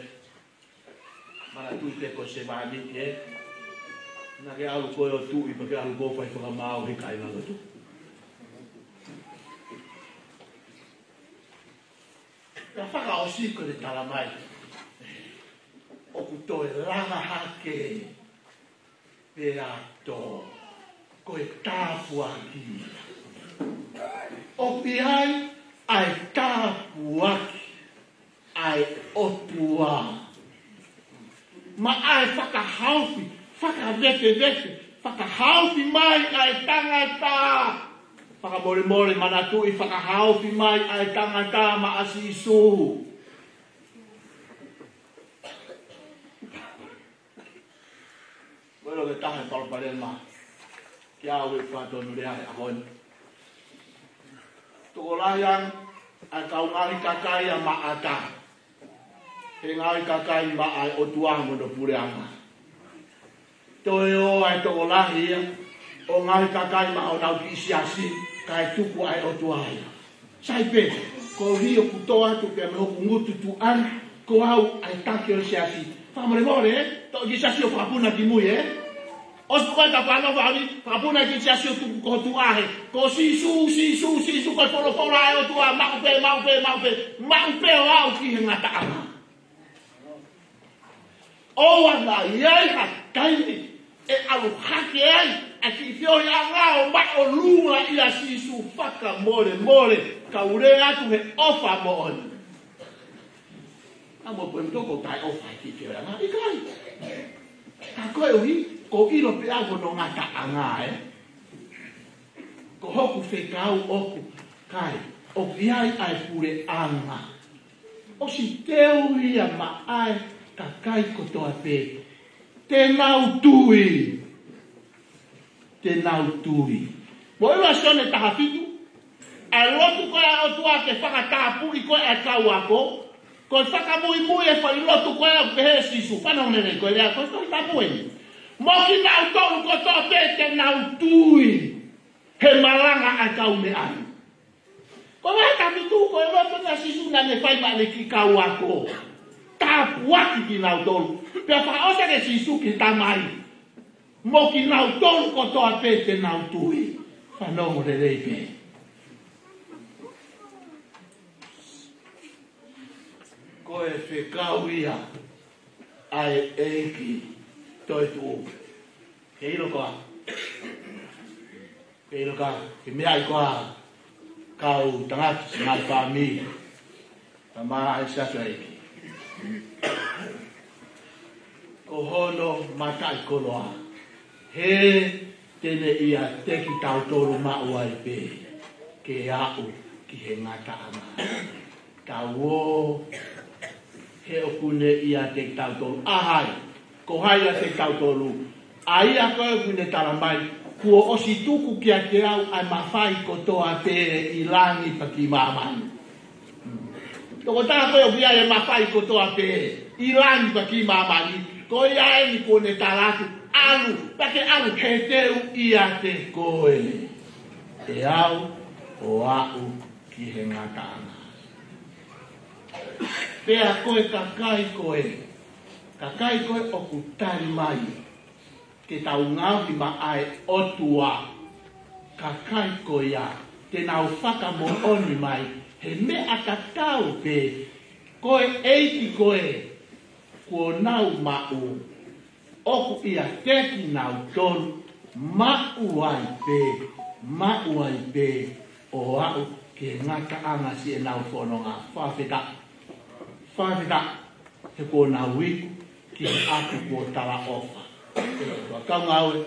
Manatuʻi pē ko e sevāniti ē. Naʻa ke ʻalu koe ʻo tuʻi, pea ke ʻalu koe ʻo fai fakamaau he kāingalotu. Pea fakaʻosi ko ʻene talamai, ʻoku toe langa hake pea tō. Ko e tāpuaki. ʻOku ʻi ai ʻa e tāpuaki ʻa e ʻOtua maʻa e fakahaofi, fakavetevete, fakahaofi mai ʻa e tangata. Fakamolemole, manatuʻi, fakahaofi mai ʻa e tangata maʻa Sīsū. Ko e ʻilo ko e taha e palopalema kiate au ʻi he fakatonulea he ʻaho ni. Tokolahi ange ʻa e kau ngaahi kakai ʻa Maʻata he ngaahi kakai maʻa e ʻOtua mo hono puleʻanga. Toe ō ʻa e tokolahi ia ʻo e ngaahi kakai maʻa honau kiʻi siasi, kae tuku ʻa e ʻOtua ia. Sai pē, koeʻuhi ʻoku tō atu pē mei hoku ngutu tuʻa, ko au ʻa e taki ʻo e siasi. Fakamolemole, ē? Toʻo e kiʻi siasi ʻo fakapuna ki mui, ē? ʻOsi pē ko e tapu ʻa e nofo ʻaho ni, fakapuna e kiʻi siasi ʻo tuku ki ho tuʻa, ē? Ko Sīsū, Sīsū, Sīsū, ko e folofola ʻa e ʻOtua, maʻu pē, maʻu pē, maʻu pē, maʻu pē ʻo aʻu ki he ngataʻanga. ʻOua naʻa ʻi ai ha taimi ʻe ʻalu hake ai ʻa e kiʻi feohiʻanga ʻo māʻolunga ʻia Sīsū. Fakamolemole, kau lea atu he ʻofa moʻoni. Naʻa mo pue mtoko taʻeʻofa he kiʻi feohiʻanga, ʻikai. Ka koeʻuhi ʻoku ou ʻilo pē au hono ngataʻanga, ē. Ko hoku fekau ʻoku ʻikai, ʻoku ʻi ai ʻa e puleʻanga. ʻOsi teu ia maʻa e kakai kotoa pē te nau tui. Te nau tui. Mou ʻilo ʻa Sione taha fitu, ʻa e lotu ko ē ʻa e ʻOtua ke fakatapui ko ē ʻa e kau ako, ko e fakamuimui e fai lotu ko ē ʻoku pehē ʻe Sīsū. Fanongo lelei, ko e lea ko ē Tohi Tapu eni. Mo kinautolu kotoa pē te nau tui he malanga ʻa e kau meʻa ni. Ko e vahe taha fitu ko e lotu eni ʻa Sīsū naʻa ne fai maʻa ʻene kiʻi kau ako. Tāpuaki kinautolu. Pea fakaʻosi ʻe Sīsū ki he Tamai, mo kinautolu kotoa pē te nau tui. Fanongo lelei pē. Ko e fekau ia ʻa e ʻEiki toetuʻu. Ke ʻilo koā? Ke ʻilo koā? Ke meaʻi koā, kau tangata, ngaahi fāmili, tamai, siasi ʻa e ʻEiki? Ko hono mataʻikoloa, he te ne ʻiate kitautolu maʻu ai pē ke aʻu ki he ngataʻanga. Tau ō, he ʻoku ne ʻiate kitautolu. ʻA hai? Ko hai ʻiate kitautolu? ʻA ia ko ē ʻoku ne talamai, Kuo ʻosi tuku kiate au ʻa e mafai kotoa pē ʻi langi pea ki māmani. Tokotaha ko ē ʻoku ʻi ai e mafai kotoa pē ʻi langi pea ki māmani, ko ia eni kuo ne tala atu, ʻalu, pea ke ʻalu he teu ʻiate koe, ʻe au ʻo aʻu ki he ngataʻanga. Pea ko e kakai ko ē, kakai ko ē ʻoku tali mai ke tau ngaohi maʻa e ʻOtua, kakai ko ia te nau fakamoʻoni mai he meʻa tatau pē, ko e ʻEiki ko ē kuo nau maʻu, ʻoku ʻiate kinautolu, maʻu ai pē, maʻu ai pē ʻo aʻu ki he ngataʻanga siʻenau fononga. Fakafetaʻi, fakafetaʻi, he kuo nau iku ki he ʻapi kuo talaʻofa. Kau ngāue,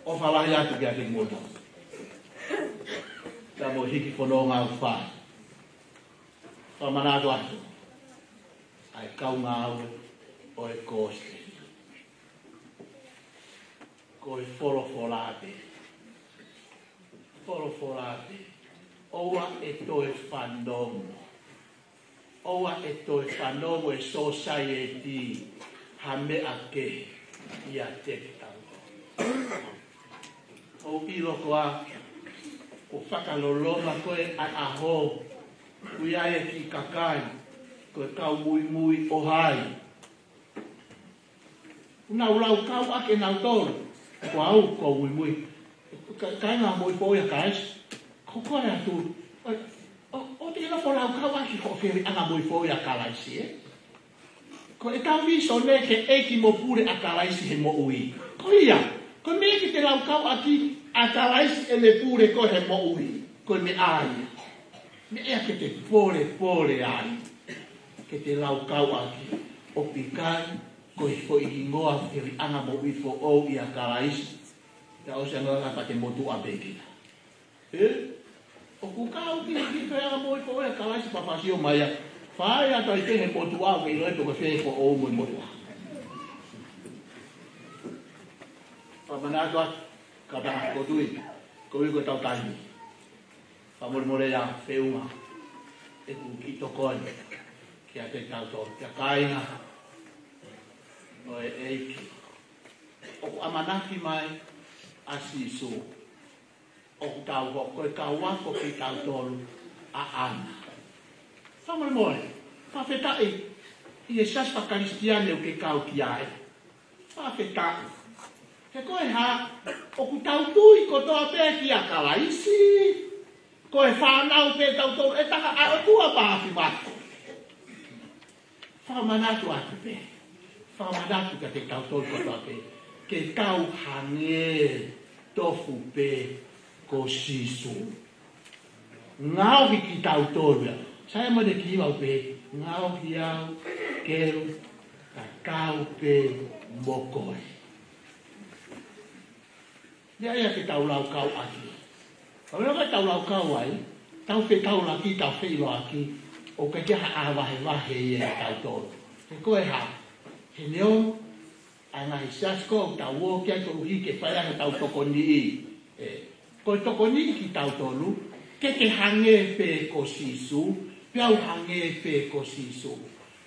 ʻofa lahi atu kiate kimoutolu. Ka mo hiki fononga ʻoku fai. Fakamanatu atu ʻa e kau ngāue ʻo e kōsipeli. Ko e folofola pē. Folofola pē. ʻOua ʻe toe fanongo. ʻOua ʻe toe fanongo e sōsaieti ha meʻa kehe ʻiate kitautolu. ʻOku ou ʻilo ko ā, kuo fakaloloma ko ē ʻa e ʻaho, ʻoku ʻi ai e kiʻi kakai, ko e kau muimui ʻo hai. Nau laukau ʻaki ʻe nautolu. Ko au, ko au muimui. Ka, kāinga moʻui foʻou ʻia Kalaisi. Ko koe atu. ʻO, ʻo, ʻo te nofo laukau ʻaki hoʻo fefine ʻanga moʻui foʻou ʻia Kalaisi, ē? Ko ʻetau vīsone ke ʻEiki mo pule ʻa Kalaisi he moʻui. Ko ia, ko e meʻa ke te laukau ʻaki ʻa Kalaisi ʻene pule ko ē he moʻui. Ko e meʻa ia. Meʻa ia ke te polepole ai. Ke te laukau ʻaki. ʻOku ʻikai ko e foʻi hingoa fefine ʻanga moʻui foʻou ʻia Kalaisi. Pea ʻosi ange ʻa e pate motuʻa pē kita. Ē? ʻOku kau ki, ki he anga moʻui foʻou ʻia Kalaisi pea fāsio mai ia. Fai atu ai pē he motuʻa ʻoku ʻiloʻi pe ko fē foʻou mo e motuʻa. Fakamanatu atu, ka tau ko tui, ko ui ko tau taimi. Fakamolemole ia feʻunga, ʻeku kiʻi tokoni kiate kitautolu, kia kāinga ʻo e ʻEiki. ʻOku ʻamanaki mai ʻa Sīsū. ʻOku tau hoko ko e kau ako kitautolu ʻaʻana. Fakamolemole, fakafetaʻi ʻi he siasi fakakalisitiane ʻoku ke kau ki ai. Fakafetaʻi. He ko e hā, ʻoku tau tui kotoa pē kia Kalaisi, ko e fānau pē tautolu ʻe taha ʻa e ʻOtua Māfimafi. Fakamanatu atu pē. Fakamanatu kiate kitautolu kotoa pē. Ke tau hangē tofu pē ko Sīsū. Ngaohi kitautolu ia. Sai mo ne ki mau pē. Ngaohi au, ke u, ka kau pē mo koe. Meʻa ia ke tau laukau ʻaki. Ka meʻa ke tau laukau ai, tau fetaulaki, tau feʻiloaki, ʻoku ʻikai ke ʻi ai ha vahevahe ia ʻiate kitautolu. He ko e hā, he neongo ʻa e ngaahi siasi ko ē ʻoku tau ō ki ai koeʻuhi ke fai ai hotau tokoniʻi. Ē, ko e tokoniʻi kitautolu, ke ke hangē pē ko Sīsū, pea u hangē pē ko Sīsū.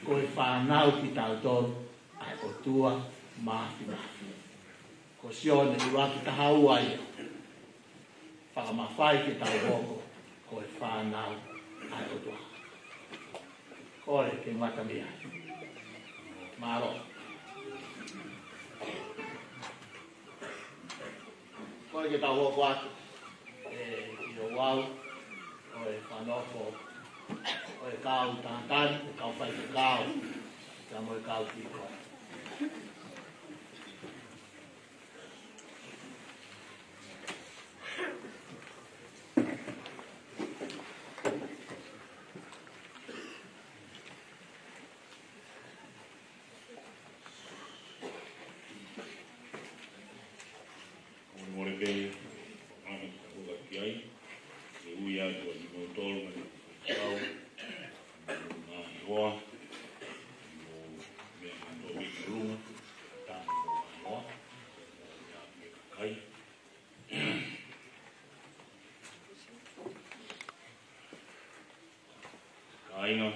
Ko e fānau kitautolu ʻa e ʻOtua Māfimafi. Ko Sione ʻuluaki taha ua ia. Fakamafai ke tau hoko ko e fānau ʻa e ʻOtua. Kole ke ngata mei ai. Mālō. Kole ke tau hoko atu. ʻE, ʻi he ouau ʻo e fakanofo ʻo e kau tangata ni, ʻo e kau faifekau, pea mo e kau kiko. Ko e mole pē, ʻa e ʻaho ko ē ki ai, ke ui atu ʻa kimoutolu, mo e kau, mo e hoa, mo e meʻa kotoa pē ki ʻolunga. Kāinga,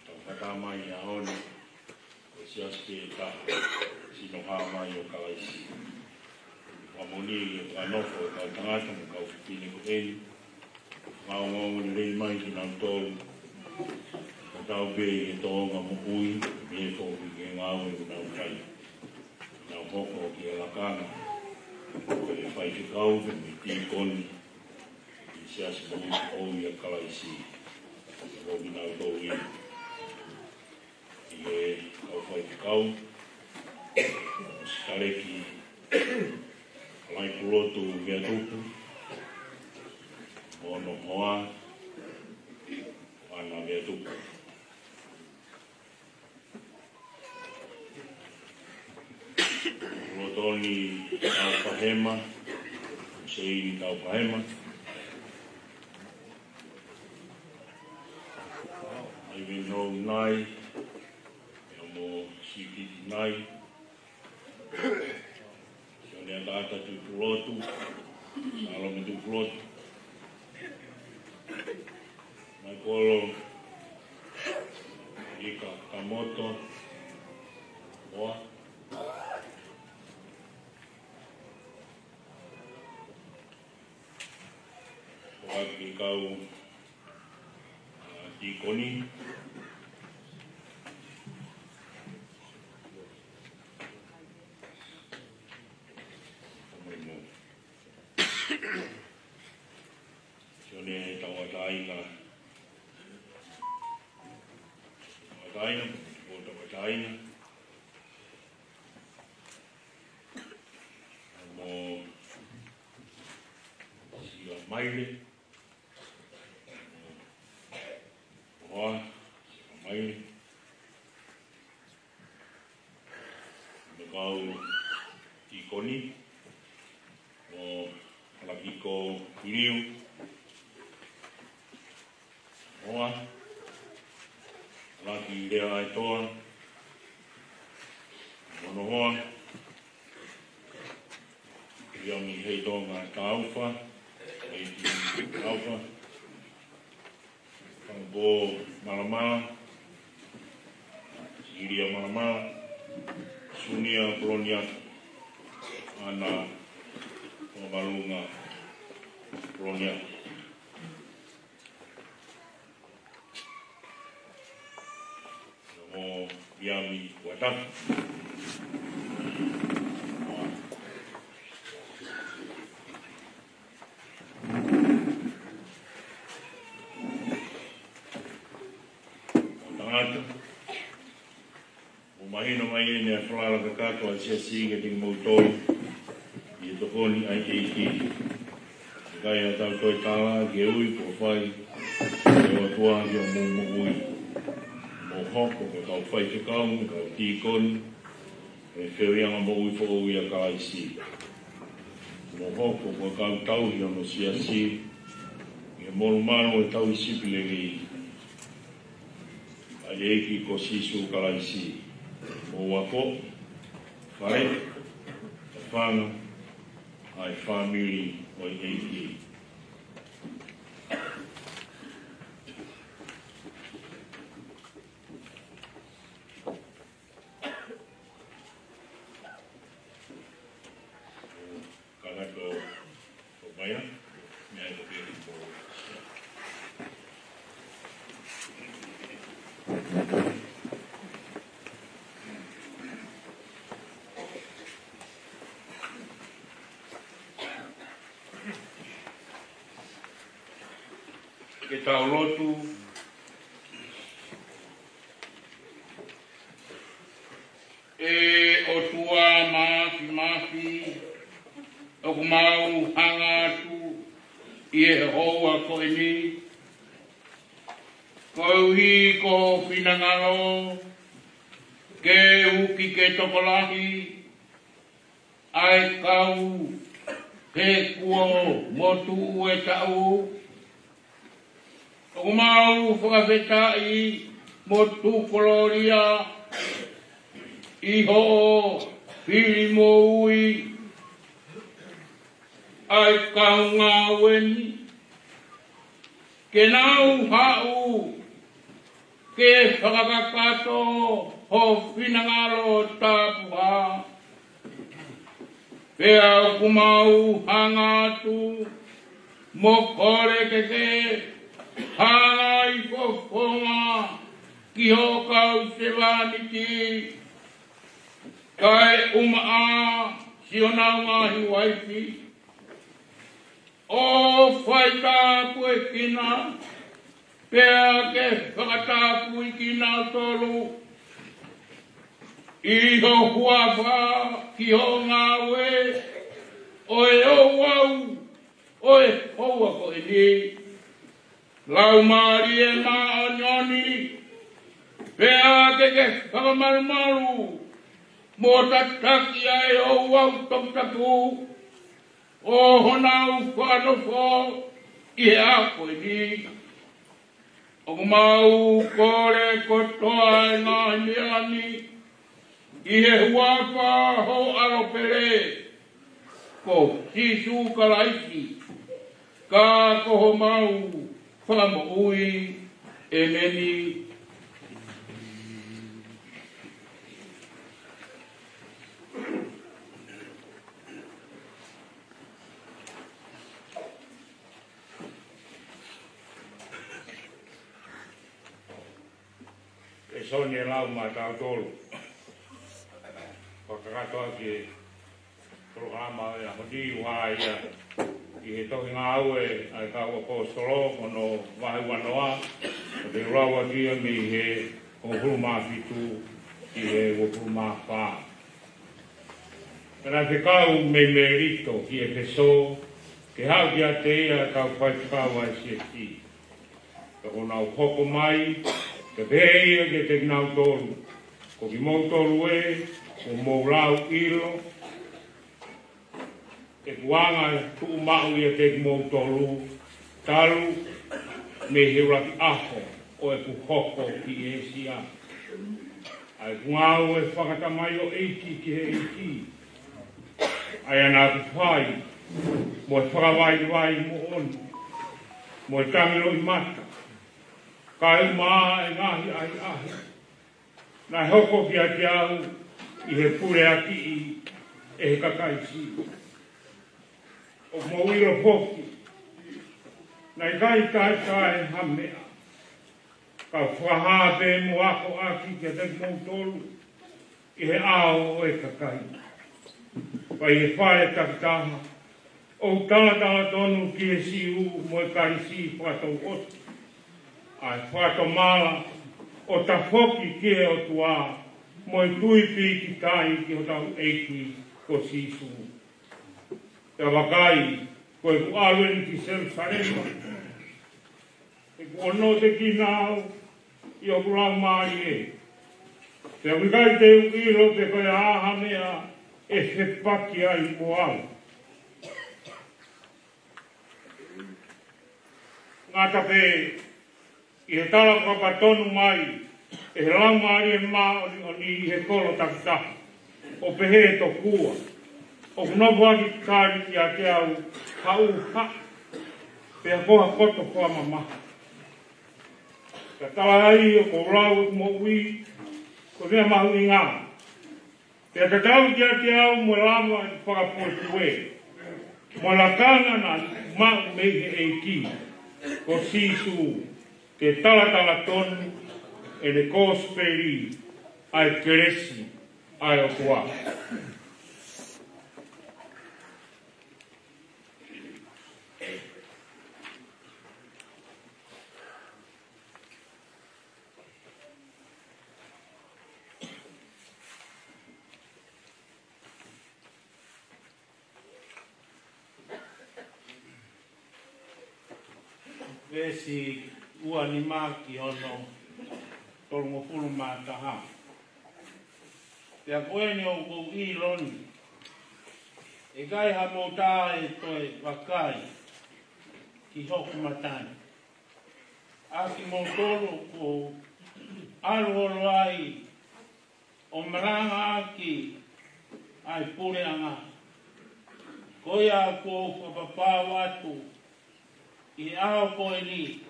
tau fakahā mai ʻi he ʻaho ni, ko e siasi pē taha, sino hā mai ʻo Kalaisi. Fakamoʻoni ʻi he fakanofo ʻo e kau tangata mo e kau fefine ko eni, fakaongoongo lelei mai kinautolu, ka tau pē ʻi he tōʻonga moʻui, mei he foʻi ngāue ʻoku nau fai. Nau hoko ki he lakanga ʻo e faifekau mo e tīkoni ʻi he Siasi Moʻui ʻo Kalaisi. Ko kinautolu ia, ʻi he kau faifekau, Sikaleki Laikulotu Meatupu, mo hono hoa, Ana Meatupu. Lotoni Taupahema, Seini Taupahema, Ivanhoe Nai, pea mo Sikiti Nai, Sione Ataata Tutulotu, Salome Tutulotu, Maikolo Ika Kamoto, hoa. Hoa ki he kau, ā, tīkoni. Sione Tauʻatāina. Tauʻatāina, ko Tauʻatāina. Mo Sila Maile. Hoa, Sila Maile. Mo e kau tīkoni, ʻo Halakiko Piliu, hoa, Laki Lea Aetoa, mo hono hoa, Liami Heitonga Taufa, Heiti Taufa, Fangpo Malamala, Silia Malamala, Sunia Poloniata, Ana Pomalunga Poloniata. Mo Liami Uatafu. Tangata, ʻoku mahino mai eni ʻa e falala kakato ʻa e Siasi kiate kimoutolu ʻi he tokoni ʻa e ʻEiki. ʻIkai ha tau toe tala ki he ui kuo fai ʻe he ʻOtua ki hoʻomou moʻui. Mou hoko ko e kau faifekau mo e kau tīkoni ʻo e feuiʻanga moʻui foʻou ʻia Kalaisi. Mou hoko ko e kau tauhi ʻo hono Siasi ʻi he molumalu ʻo e tauhi sipi lelei ʻa e ʻEiki ko Sīsū Kalaisi. Mou ako, fai, tafanga ʻa e fāmili ʻo e ʻEiki. Kakato ko Maia, meʻa ko Peli ko. Ke tau lotu. ʻE ʻOtua Māfimafi, ʻoku mau hanga atu ʻi he houa ko eni, koeʻuhi ko ho finangalo ke uki ke tokolahi ʻa e kau he kuo motuʻu e taʻu. ʻOku mau fakafetaʻi mo tukulōlia ʻi hoʻo fili moʻui ʻa e kau ngāue ni, ke nau haʻu ke fakakakato ho finangalo tapuhā. Pea ʻoku mau hanga atu mo kole ke ke hanga ʻo fofonga ki ho kau sevāniti, kae ʻumaʻā siʻonau ngaahi uaifi, ʻo faitāpuekina, pea ke fakatāpuekina kinautolu ʻi ho huafa ki ho ngāue ʻo e ouau ʻo e houa ko eni. Laumālie Māʻoniʻoni, pea ke ke fakamalumalu mo tataki ʻa e ouau toputapu ʻo honau fakanofo ʻi he ʻaho ko eni. ʻOku mau kole kotoa e ngaahi meʻa ni ʻi he huafa ho ʻAlo pele ko Sīsū Kalaisi, ka ko homau Fakamoʻui. ʻEmeni. Lēsoni ʻe lau maʻatautolu. Fakakakato ʻaki e polokalama ʻo e ʻaho ni, ʻoku hā ia ʻi he tohi Ngāue ʻa e Kau ʻAposetolo, ko hono vahe uanoa, ʻo te u lau ʻaki ia mei he hongofulu mā fitu ki he uofulu mā fā. Pea naʻe fekau mei Melito ki ʻEfesō ke haʻu kiate ia ʻa e kau faifekau ʻa e siasi. Pea kuo nau hoko mai, pea pehē ʻe ia kiate kinautolu, Ko kimoutolu ē, kuo mou lau ʻilo ʻeku anga ʻe tuʻu maʻu ʻiate kimoutolu, talu mei he ʻuluaki ʻaho ʻo ʻeku hoko ki ʻĒsia, ʻa ʻeku ngāue fakatamaioʻeiki ki he ʻEiki, ʻa ia naʻa ku fai mo e fakavaivai moʻoni, mo e tangi loʻimata, kae ʻumaʻā e ngaahi ʻahiʻahi naʻe hoko kiate au ʻi he puleakiʻi ʻe he kakai Siu. ʻOku mou ʻilo foki, naʻe ʻikai taʻetaʻe ha meʻa, ka u fakahā pē mo ako ʻaki kiate kimoutolu ʻi he ʻao ʻo e kakai. Pea ʻi he fale takitaha, ʻoku talatala tonu ki he Siu mo e Kalisi fakatouʻosi, ʻa e fakatomala ʻo tafoki ki he ʻOtua, mo e tui pīkitai ki hotau ʻEiki ko Sīsū. Pea vakai, ko ʻeku ʻalu eni ki Selusalema, he kuo notekina au ʻi hoku laumālie, pea ʻoku ʻikai te u ʻilo pe ko e hā ha meʻa ʻe fepaki ai mo au. Ngata pē ʻi he tala fakapatonu mai ʻe he Laumālie Māʻoniʻoni ʻi he kolo takitaha, ʻo pehē tokua, ʻoku nofo ʻaki tali ʻiate au ha ʻū haʻa, pea ko ha poto fakamamahi. Ka tala ai ʻoku ou lau ʻeku moʻui ko e meʻa mahuʻinga, pea tatau kiate au mo e lava ʻeku fakapuepue, mo e lakanga naʻa ku maʻu mei he ʻEiki ko Sīsū, ke talatala tonu ʻene kosipeli ʻa e kelesi ʻa e ʻOtua. Veesi ua nima ki hono tolungofulu mā taha. Pea ko eni ʻoku ou ʻilo ni, ʻe ʻikai hamou tā ʻe toe vakai ki hoku mata ni, ʻa kimoutolu kuo u ʻalu holo ai ʻo malangaʻaki ʻa e puleʻanga. Ko ia kuo u fakapapau atu ʻi he ʻaho ko eni,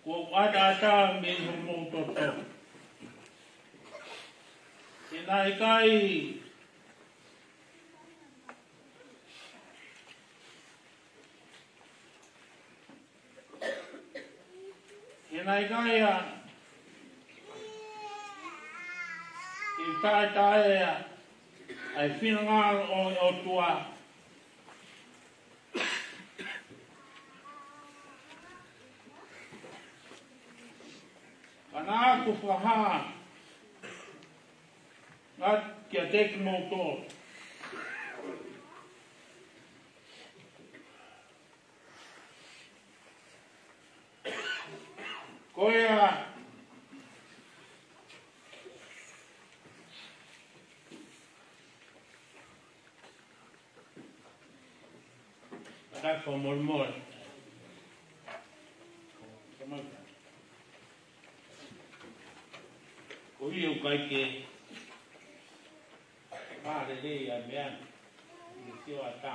Kuo u ʻataʻatā mei homou toto. He naʻe ʻikai, he naʻe ʻikai ʻa e taʻetaʻe ʻa e finangalo ʻo e ʻOtua. Ka naʻa ku fakahā atu kiate kimoutolu. Ko ia, ʻatā fakamolemole. Ko ia ʻoku ʻikai ke mālele ia meʻa ni, ʻi he sioʻata.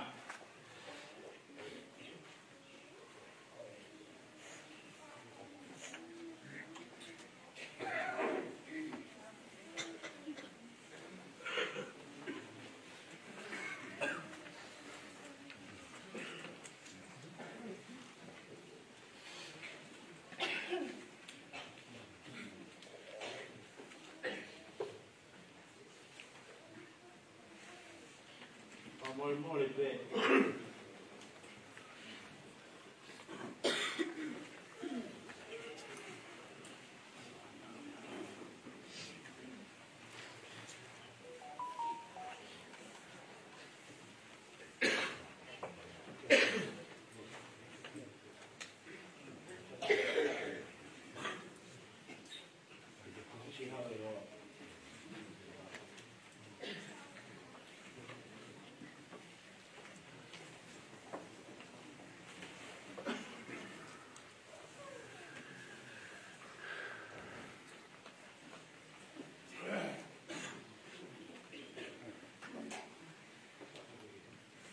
Fakamolemole pē.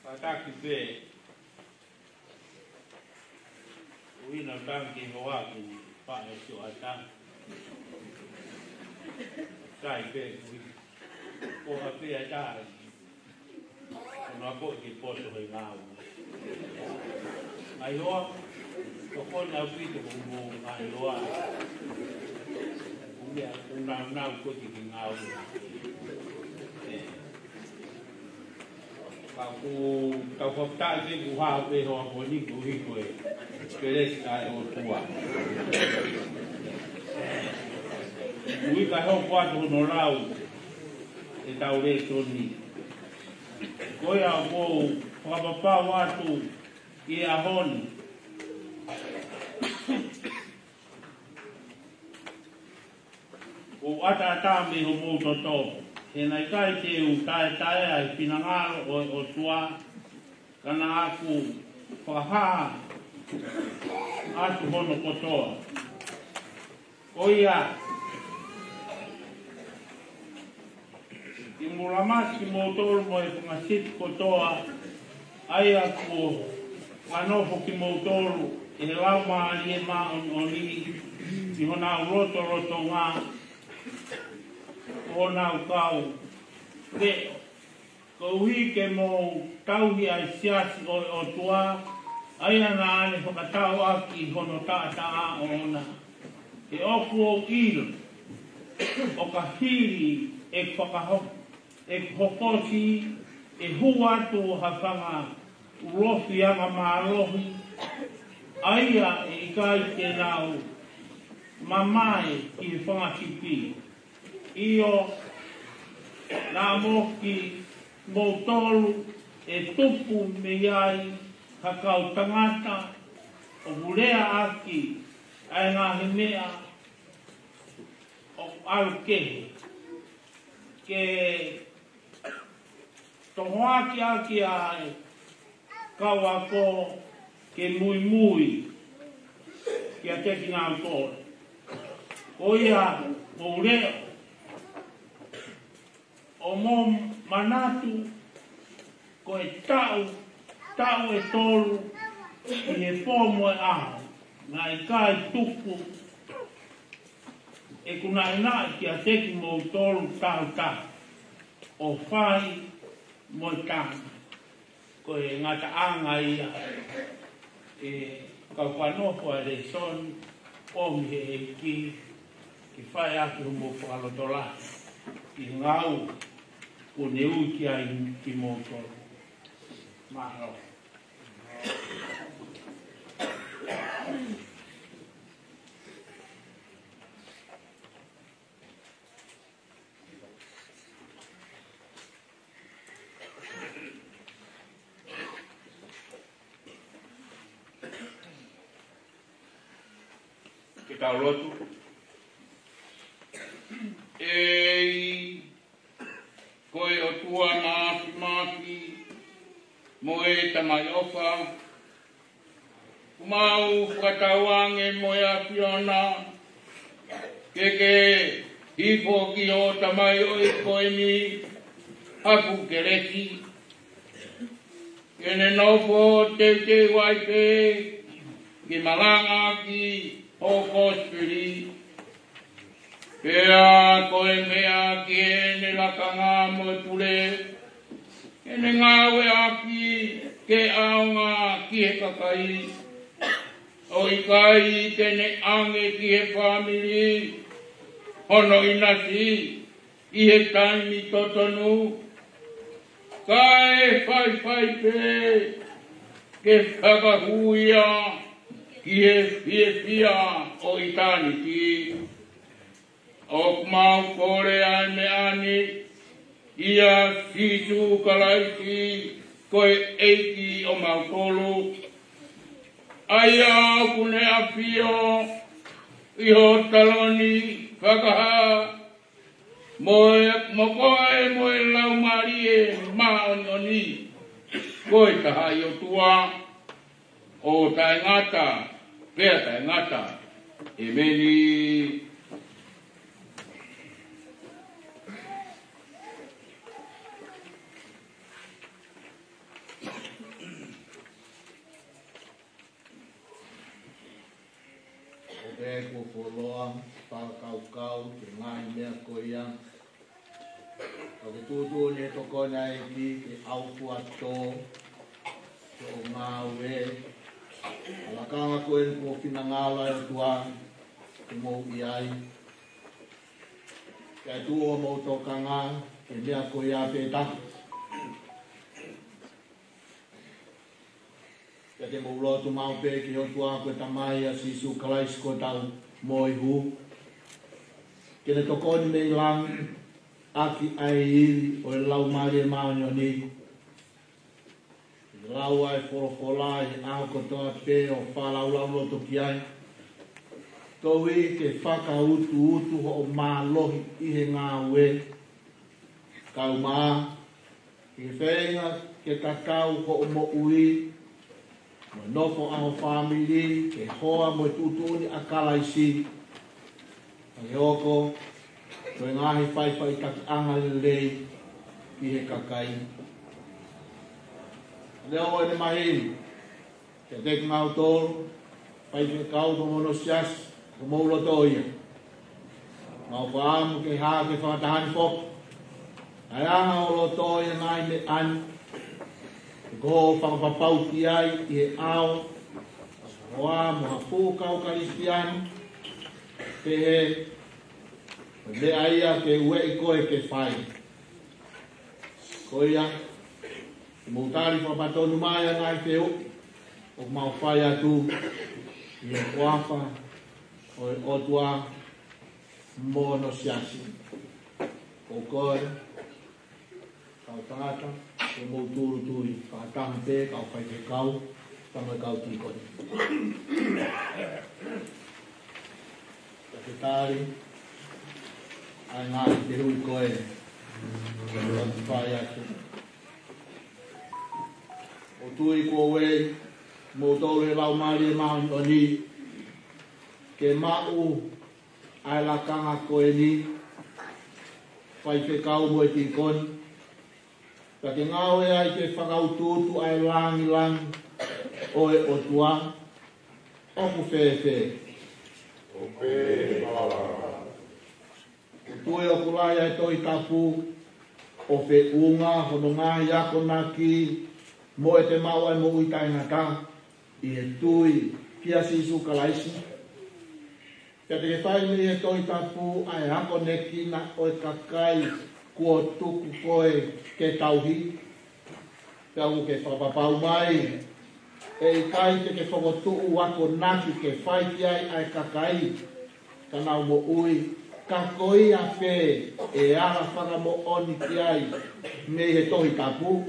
Kātaki pē, ʻuhinga tangi hoa ki he faʻē sioʻata. Kai pē kui. Ko ha pē ʻa e taha. Ko na ko ki poso he ngāue. ʻAi hoa, ko ko na pito ko mo ʻai hoa. Ko mea, ko na na ko ki ngāue. ʻE. Ka ʻoku tau fakataʻi ke kuo hā pē hoa ko ni ko hiko e kelesi ʻa e ʻOtua. Ui ka hoko atu hono lau ʻetau lēsoni. Ko ia ʻoku ou fakapapau atu ʻi he ʻaho ni. Kuo u ʻataʻatā mei homou toto, he naʻe ʻikai te u taʻetaʻea ʻa e finangalo ʻo e ʻOtua, ka naʻa ku fakahā atu hono kotoa. Ko ia, ke mou lamaki kimoutolu mo e fanga sipi kotoa, ʻa ia kuo fakanofo kimoutolu ʻe he Laumālie Māʻoniʻoni ʻi honau lotolotonga, ʻo nau kau leʻo, koeʻuhi ke mou tauhi ʻa e siasi ʻo e ʻOtua, ʻa ia naʻa ne fakatau ʻaki hono taʻataʻa ʻoʻona. He ʻoku ou ʻilo, ʻo ka hili ʻeku fakaho-, ʻeku hokosi, ʻe hū atu ha fanga ulofi angamālohi, ʻa ia ʻe ʻikai te nau mamae ki he fanga sipi. ʻIo, naʻa mo kimoutolu ʻe tupu mei ai ha kau tangata ʻoku lea ʻaki ʻa e ngaahi meʻa ʻoku ʻalu kehe, ke tohoakiʻaki ʻa e kau ako ke muimui kiate kinautolu. Ko ia, mou leʻo, ʻo mou manatu, ko e taʻu, taʻu ʻe tolu ʻi he pō mo e ʻaho. Naʻe ʻikai tuku ʻeku naʻinaʻi kiate kimoutolu tautaha ʻo fai mo e tama. Ko e ngataʻanga ia ʻe kau fanongo ʻa e lēsoni ʻomi he ʻEiki ke fai ʻaki hoʻomou fakalotolahi ʻi he ngāue kuo ne ui ki ai kimoutolu. Mālō. Ke tau lotu. ʻEiki, ko e ʻOtua Māfimafi mo e Tamai ʻofa, ʻoku mau fakatauange mo e ʻAfiona ke ke hifo ki hoʻo tamaioʻeiki ko eni ʻa Pukelesi, ke ne nofo teuteu ai pē ke malangaʻaki hoʻo kosipeli. Pea ko e meʻa ki heʻene lakanga mo e pule, ke ne ngāueʻaki ke ʻaonga ki he kakai, ʻo ʻikai ke ne ʻange ki he fāmili hono ʻinasi ʻi he taimi totonu, kae faifai pē ke fakahū ia ki he fiefia ʻo ʻitāniti. ʻOku mau kole ʻa e meʻa ni ʻia Sīsū Kalaisi ko e ʻEiki ʻo mautolu, ʻa ia ʻoku ne ʻafio ʻi ho taloni fakahā, mo e, mo koe mo e Laumālie Māʻoniʻoni, ko e taha ʻi ʻOtua, ʻo taʻengata pea taʻengata. ʻEmeni. ʻOku ou fuoloa fakakaukau ki he ngaahi meʻa ko ia. Ka ke tuʻutuʻuni e tokoni ʻa e ʻEiki ke ʻaufuatō ke ʻo ngāue ʻa e lakanga ko eni kuo finangalo ʻa e ʻOtua ke mou ʻi ai. Kae tuʻu hoʻomou tokanga ki he meʻa ko ia pē taha. Pea ke mou lotu maʻu pē ki he ʻOtua ko e Tamai ʻa Sīsū Kalaisi ko hotau Moihū, ke ne tokoni mei langi ʻaki ʻa e ivi ʻo e Laumālie Māʻoniʻoni, ke lau ʻa e folofola ʻi he ʻaho kotoa pē ʻo fakalaulauloto ki ai. Koeʻuhi ke fakautuutu hoʻo mālohi ʻi he ngāue, kae ʻumaʻā ke feinga ke tatau hoʻo moʻui mo e nofo ʻa ho fāmili ke hoa mo e tuʻutuʻuni ʻa Kalaisi, kae hoko ko e ngaahi faʻifaʻitakiʻanga lelei ki he kakai. Leo ʻo ʻene maheni kiate kimautolu, faifekau pea mo hono siasi, ʻoku mou loto ia. Mau fakaʻamu ke hā ke fakataha ni foki ʻa e anga ʻo loto ia ngaahi meʻa ni, ke ko hoʻo fakapapau ki ai ʻi he ʻao, ʻo ʻa mo ha fuʻu kau Kalisitiane, pehē ko e meʻa ia ke ueʻi koe ke fai. Ko ia, ke mou tali fakapatonu mai ʻa e ngaahi fehuʻi ʻoku mau fai atu ʻi he huafa ʻo e ʻOtua mo hono siasi. Ko koe, kau tangata, ke mou tūʻulutui, fakataha pē kau faifekau, pea mo e kau tīkoni. Ka ke tali ʻa e ngaahi fehuʻi ko ē ʻoku fai atu. ʻOku ou tui kuo ueʻi kimoutolu ʻe he Laumālie Māʻoniʻoni ke maʻu ʻa e lakanga ko eni, faifekau mo e tīkoni, pea ke ngāue ai ke fakautuutu ʻa e langilangi ʻo e ʻOtua, ʻOku fēfē? ʻOku tui ʻoku lahi ʻa e Tohi Tapu ʻo feʻunga hono ngaahi akonaki mo ʻete maʻu ʻa e moʻui taʻengata ʻi he tui kia Sīsū Kalaisi. Pea te ke fai mei he Tohi Tapu ʻa e akonekina ʻo e kakai kuo tuku koe ke tauhi. Pea ʻoku ke fakapapau mai ʻe ʻikai te ke fokotuʻu akonaki ke fai ki ai ʻa e kakai ka nau moʻui, ka ko ia pē ʻe ala fakamoʻoni ki ai mei he Tohi Tapu.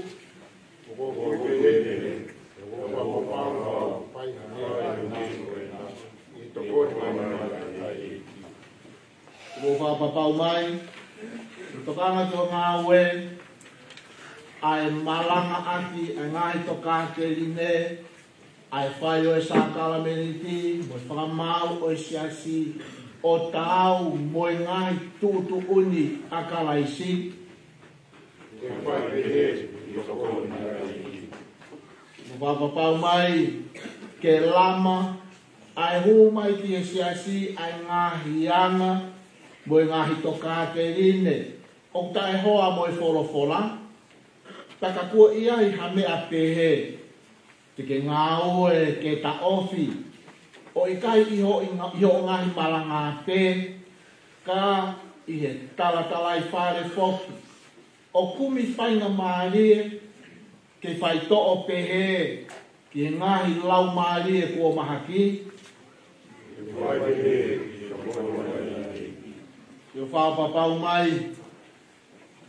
ʻOku ou fakapapau mai, ʻi he tokanga ki hoʻo ngāue, ʻa e malangaʻaki ʻa e ngaahi tokāteline, ʻa e fai ʻo e sākalamēniti, mo e fakamaau ʻo e siasi, ʻo taau mo e ngaahi tuʻutuʻuni ʻa Kalaisi. ʻOku ou fakapapau mai ke lama ʻa e hū mai ki he siasi ʻa e ngaahi anga mo e ngaahi tokāteline ʻoku taʻehoa mo e folofola. Pea ka kuo ʻi ai ha meʻa pehē te ke ngāue ke taʻofi, ʻo ʻikai ʻi hoʻo, ʻi hoʻo ngaahi malanga pē, ka ʻi he talatalaifale foki, ʻo kumi faingamālie ke faitoʻo pehē ki he ngaahi laumālie kuo mahaki. ʻOku ou fakapapau mai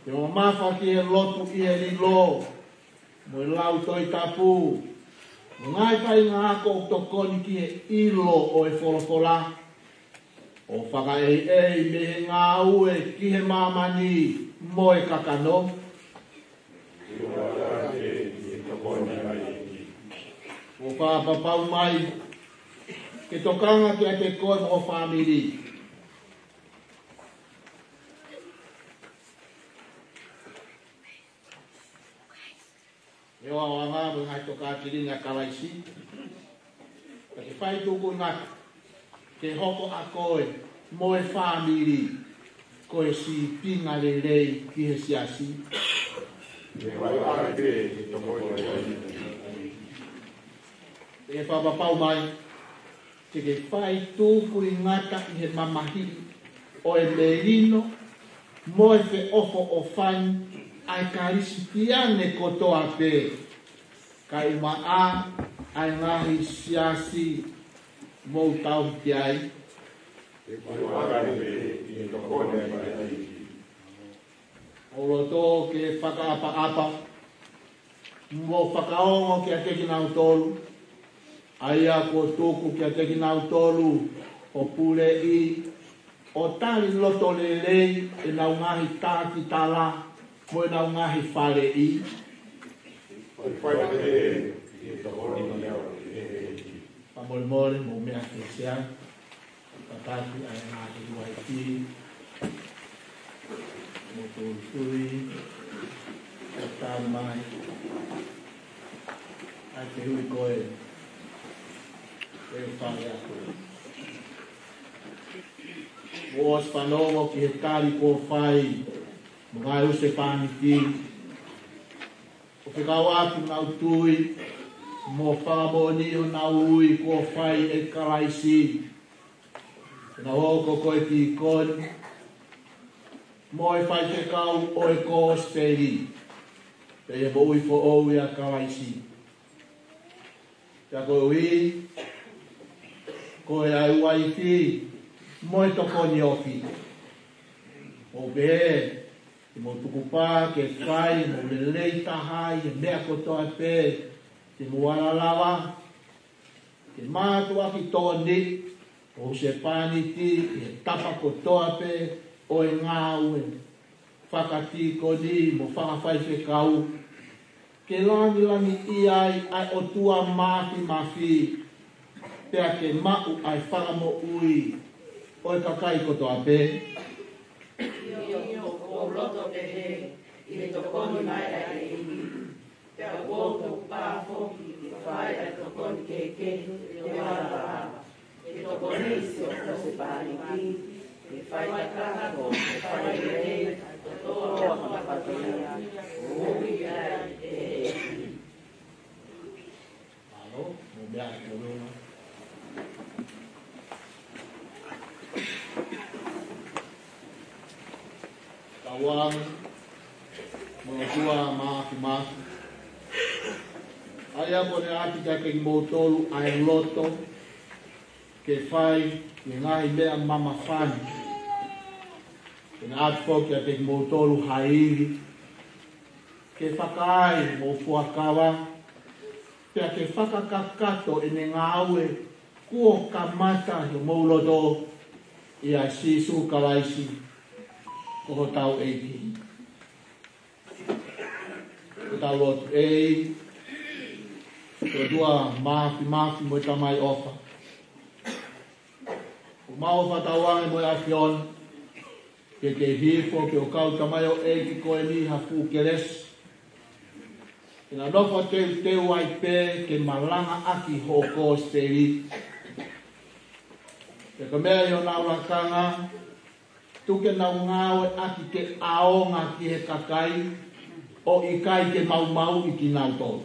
ke mamafa ki he lotu ʻi he lilo mo e lau Tohi Tapu, mo e ngaahi faʻahinga ako ʻoku tokoni ki he ʻilo ʻo e folofola, ʻo fakaʻeiʻei mei he ngāue ki he māmani mo e kakano. ʻOku ou fakapapau mai ke tokanga kiate koe mo ho fāmili. ʻI hoʻo anga mo e ngaahi tokāteline ʻa Kalaisi, ka ke fai tukuʻi ngata ke hoko ʻa koe mo e fāmili ko e sīpinga lelei ki he siasi. ʻE fakapapau mai te ke fai tukuʻi ngata ʻi he mamahiʻi ʻo e melino mo e feʻofoʻofani ʻa e Kalisitiane kotoa pē, kae ʻumaʻā ʻa e ngaahi siasi mou tauhi ki ai. ʻOku ou loto ke fakaʻapaʻapa mo fakaongo kiate kinautolu ʻa ia kuo tuku kiate kinautolu ʻo puleʻi, ʻo tali loto lelei ʻenau ngaahi takitala mo ʻenau ngaahi faleʻi. Fakamolemole, mou meʻa ki he sea. Tataki ʻa e ngaahi uaifi mo tūtui, ʻo tau mai ʻa e fehuʻi ko ē ʻe fai atu. Mou ʻosi fanongo ki he tali kuo fai mo e ngaahi husepāniti ʻo fekauʻaki mo ʻenau tui mo fakamoʻoni honau ui kuo fai ʻe Kalaisi. Te nau hoko ko e tīkoni mo e faifekau ʻo e Kosipeli pea ʻi he moʻui foʻou ʻia Kalaisi. Pea koeʻuhi ko e ʻa e uaifi mo e tokoni ofi, ʻoku pehē ke mou tukupā ke fai mo lelei taha ʻi he meʻa kotoa pē te mou ala lava, ke mātuʻaki tokoni ʻo husepāniti ʻi he tapa kotoa pē ʻo e ngāue fakatīkoni mo fakafaifekau, ke langilangiʻia ai ʻa e ʻOtua Māfimafi, pea ke maʻu ʻa e fakamoʻui ʻo e kakai kotoa pē. ʻIo, ʻoku ou loto pehē ʻi he tokoni mai ʻa e ʻEiki. Pea ʻoku ou pā foki ke fai ʻa e tokoni kehekehe ʻi he ʻaho ni, ke tokoni siʻo Kosepaliki, ke fai kakato, ke fai lelei, ke tō ʻa e fatongia, ʻo ui ai ʻe he ʻEiki. Mālō, mou meʻa ki ʻolunga. Tauange mo e ʻOtua Māfimafi, ʻa ia kuo ne ʻoatu kiate kimoutolu ʻa e loto ke fai ʻa e ngaahi meʻa mamafa ni, kuo ne ʻoatu foki kiate kimoutolu ha ivi ke fakaai homou fuakava, pea ke fakakakato ʻene ngāue kuo kamata ʻi homou loto, ʻia Sīsū Kalaisi ko hotau ʻEiki. Ko ʻetau lotu. ʻE ʻOtua Māfimafi mo e Tamai ʻofa, ʻoku mau fakatauange mo e ʻAfiona ke ke hifo ki ho kau tamaioʻeiki ko eni ha fuʻu kelesi, ke na nofo teuteu ai pē ke malangaʻaki hoʻo kosipeli. Pea ko e meʻa ʻi honau lakanga, tuku ke nau ngāueʻaki ke ʻaonga ki he kakai, ʻo ʻikai ke maumauʻi kinautolu.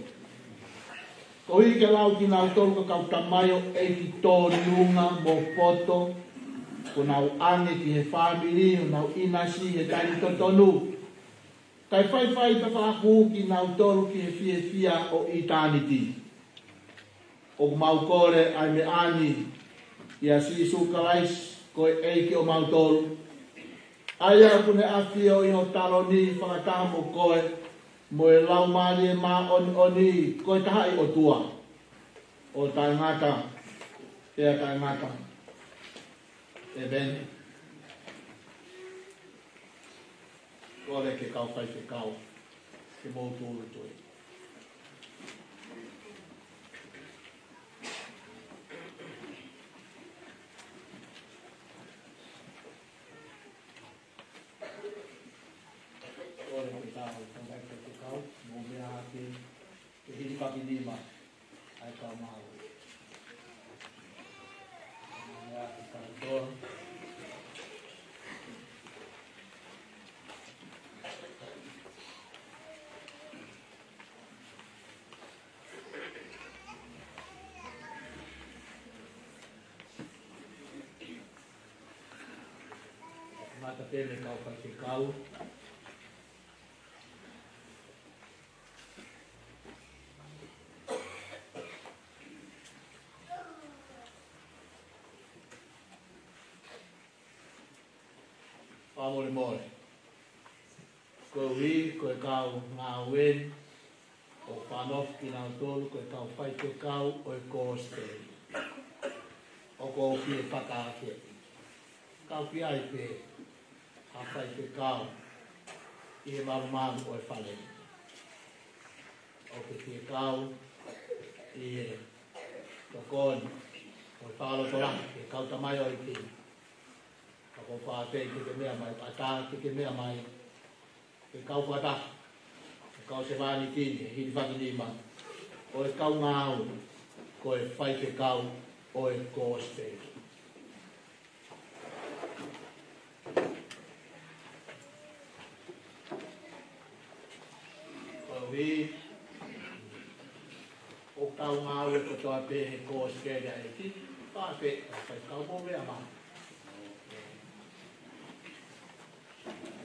Koeʻuhi ke lau kinautolu ko e kau tamaioʻeiki tōnunga mo poto, kuo nau ʻange ki he fāmili ʻo honau ʻinasi he taimi totonu, kae faifai pea faʻa hū kinautolu ki he fiefia ʻo ʻitāniti. ʻOku mau kole ʻa e meʻa ni ʻia Sīsū Kalaisi ko e ʻEiki ʻo mautolu, ʻa ia kuo ne ʻafio ʻi ho taloni fakataha mo koe mo e Laumālie Māʻoniʻoni, ko e Tahaʻi ʻOtua ʻo taʻengata pea taʻengata. ʻĒmeni. Kole ki he kau faifekau ke mou tūʻulutui. Kole ki he kau faifekau, mou meʻa hake ke hilifaki nima ʻa e kau ngāue. Mou meʻa hake kātoa. Kamata pē mei he kau faifekau. Fakamolemole. Koeʻuhi ko e kau ngāue ʻoku fanongo kinautolu ko e kau faifekau ʻo e kosipeli, ʻoku ou fie fakaafe, ka ʻoku ʻi ai pē ha faifekau ʻi he malumalu ʻo e fale ni ʻoku fie kau ʻi he tokoni ʻo e fakalotolahi ki he kau tamaioʻeiki. Ka ʻoku ou fakaafeʻi ke ke meʻa mai, ʻatā ke ke meʻa mai, ke kau fakataha, ke kau sevāniti ni, he hilifaki nima ʻo e kau ngāue ko e faifekau ʻo e kosipeli. Koeʻuhi ʻoku tau ngāue kotoa pē he kosipeli ʻa e ʻEiki, pea pē, pea kau mo meʻa mai.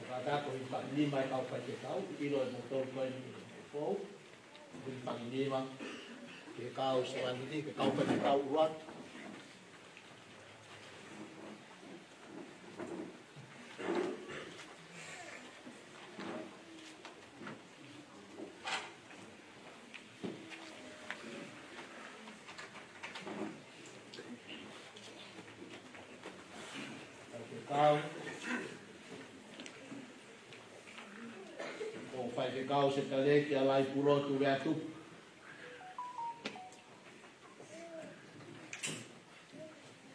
Ka ta ko e hilifaki nima e kau faifekau, ʻilo ʻe moutolu ko eni ʻoku fou. Hilifaki nima ki he kau sevāniti, ki he kau faifekau ʻuluaki. Faifekau, ko Faifekau Setaleki ʻAlaipulotu Leatupu.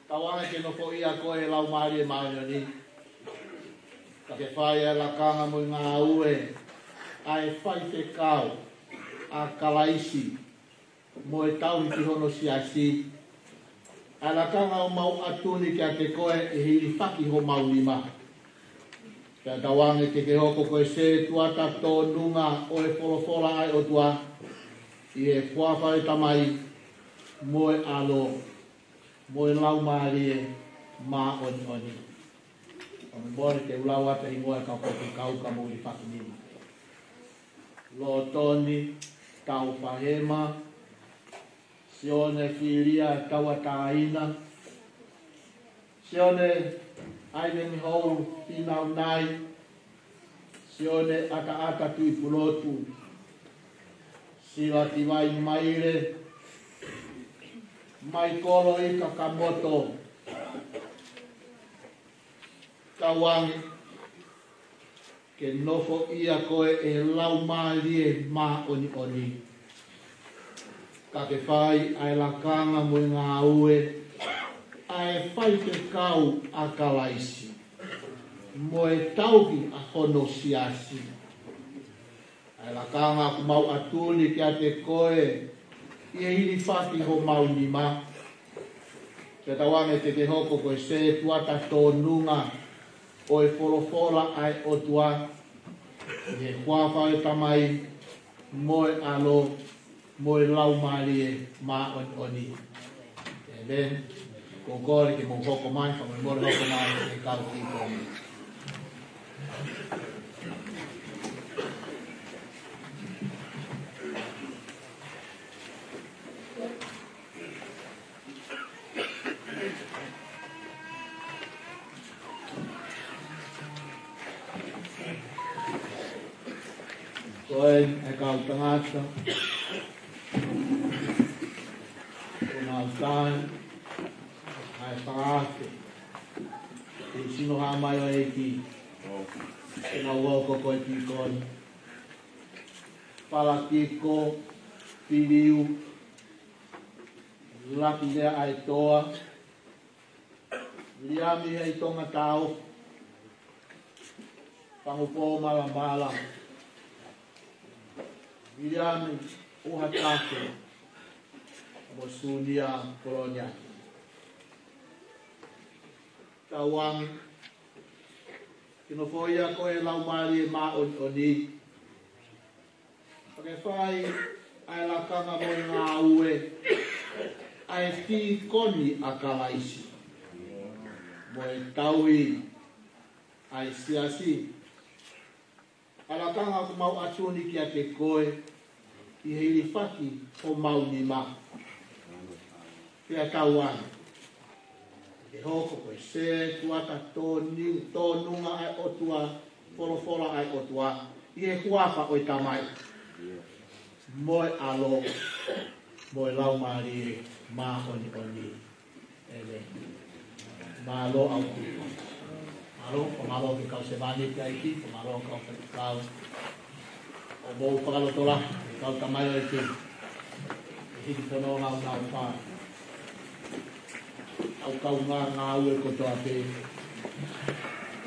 Tauange ke nofoʻia koe ʻe he Laumālie Māʻoniʻoni, ka ke fai ʻa e lakanga mo e ngāue ʻa e faifekau ʻa Kalaisi mo e tauhi ki hono siasi, ʻa e lakanga ʻoku mau ʻatu ni kiate koe ʻi he hilifaki homau nima. Pea tauange ke ke hoko ko e sētuata tōnunga ʻo e folofola ʻa e ʻOtua, ʻi he huafa ʻo e Tamai, mo e ʻAlo, mo e Laumālie Māʻoniʻoni. ʻOku mole ke u lau atu e hingoa e kau potu kau ka mou hilifaki nima. Lotoni Taufahema, Sione Filia Tauataina, Sione ʻAileni Hou Pinaunai, Sione ʻAtaʻata Tuʻipulotu, Sila Tivai Maile, Maikolo Ika Kamoto, tauange ke nofoʻia koe ʻe he Laumālie Māʻoniʻoni, ka ke fai ʻa e lakanga mo e ngāue ʻa e faifekau ʻa Kalaisi, mo e tauhi ʻa hono siasi. ʻA e lakanga ʻoku mau ʻatu ni kiate koe ʻi he hilifaki homau nima. Pea tauange ke ke hoko ko e sētuata tōnunga ʻo e folofola ʻa e ʻOtua, ʻi he huafa ʻo e Tamai, mo e ʻAlo, mo e Laumālie Māʻoniʻoni. ʻĒmeni. Ko e kole ke mou hoko mai, fakamolemole hoko mai, ʻe kau ki koni. Ko e, ʻe kau tangata, ko e ngaahi taʻu, ʻa e fakaafe ʻi he sino hā mai ʻo e ʻEiki, ke mau hoko ko e tīkoni. Palakiko Filiu Lakileaʻa ʻAitoa, Viliami Heitonga Tao, Pangupō Malamala, Viliami ʻUhatake, mo Sunia Koloniaki. Tauange ke nofoʻia koe ʻe he Laumālie Māʻoniʻoni, ka ke fai ʻa e lakanga mo e ngāue ʻa e tīkoni ʻa Kalaisi, mo e tauhi ʻa e siasi. ʻA e lakanga ʻoku mau ʻatu ni kiate koe ʻi he hilifaki homau nima. Pea tauange ke hoko ko e sētuata tōni-, tōnunga ʻa e ʻOtua, folofola ʻa e ʻOtua, ʻi he huafa ʻo e Tamai, mo e ʻAlo, mo e Laumālie Māʻoniʻoni. ʻĒmeni. Mālō ʻaupito. Mālō, ko e mālō ki he kau sevāniti ʻa e ʻEiki, ko e mālō kau faifekau. ʻOku mou fakalotolahi, kau tamaioʻeiki, ʻi he hiki pono ngāue ʻa e ʻOtua. ʻOku kau ngā ngāue kotoa pē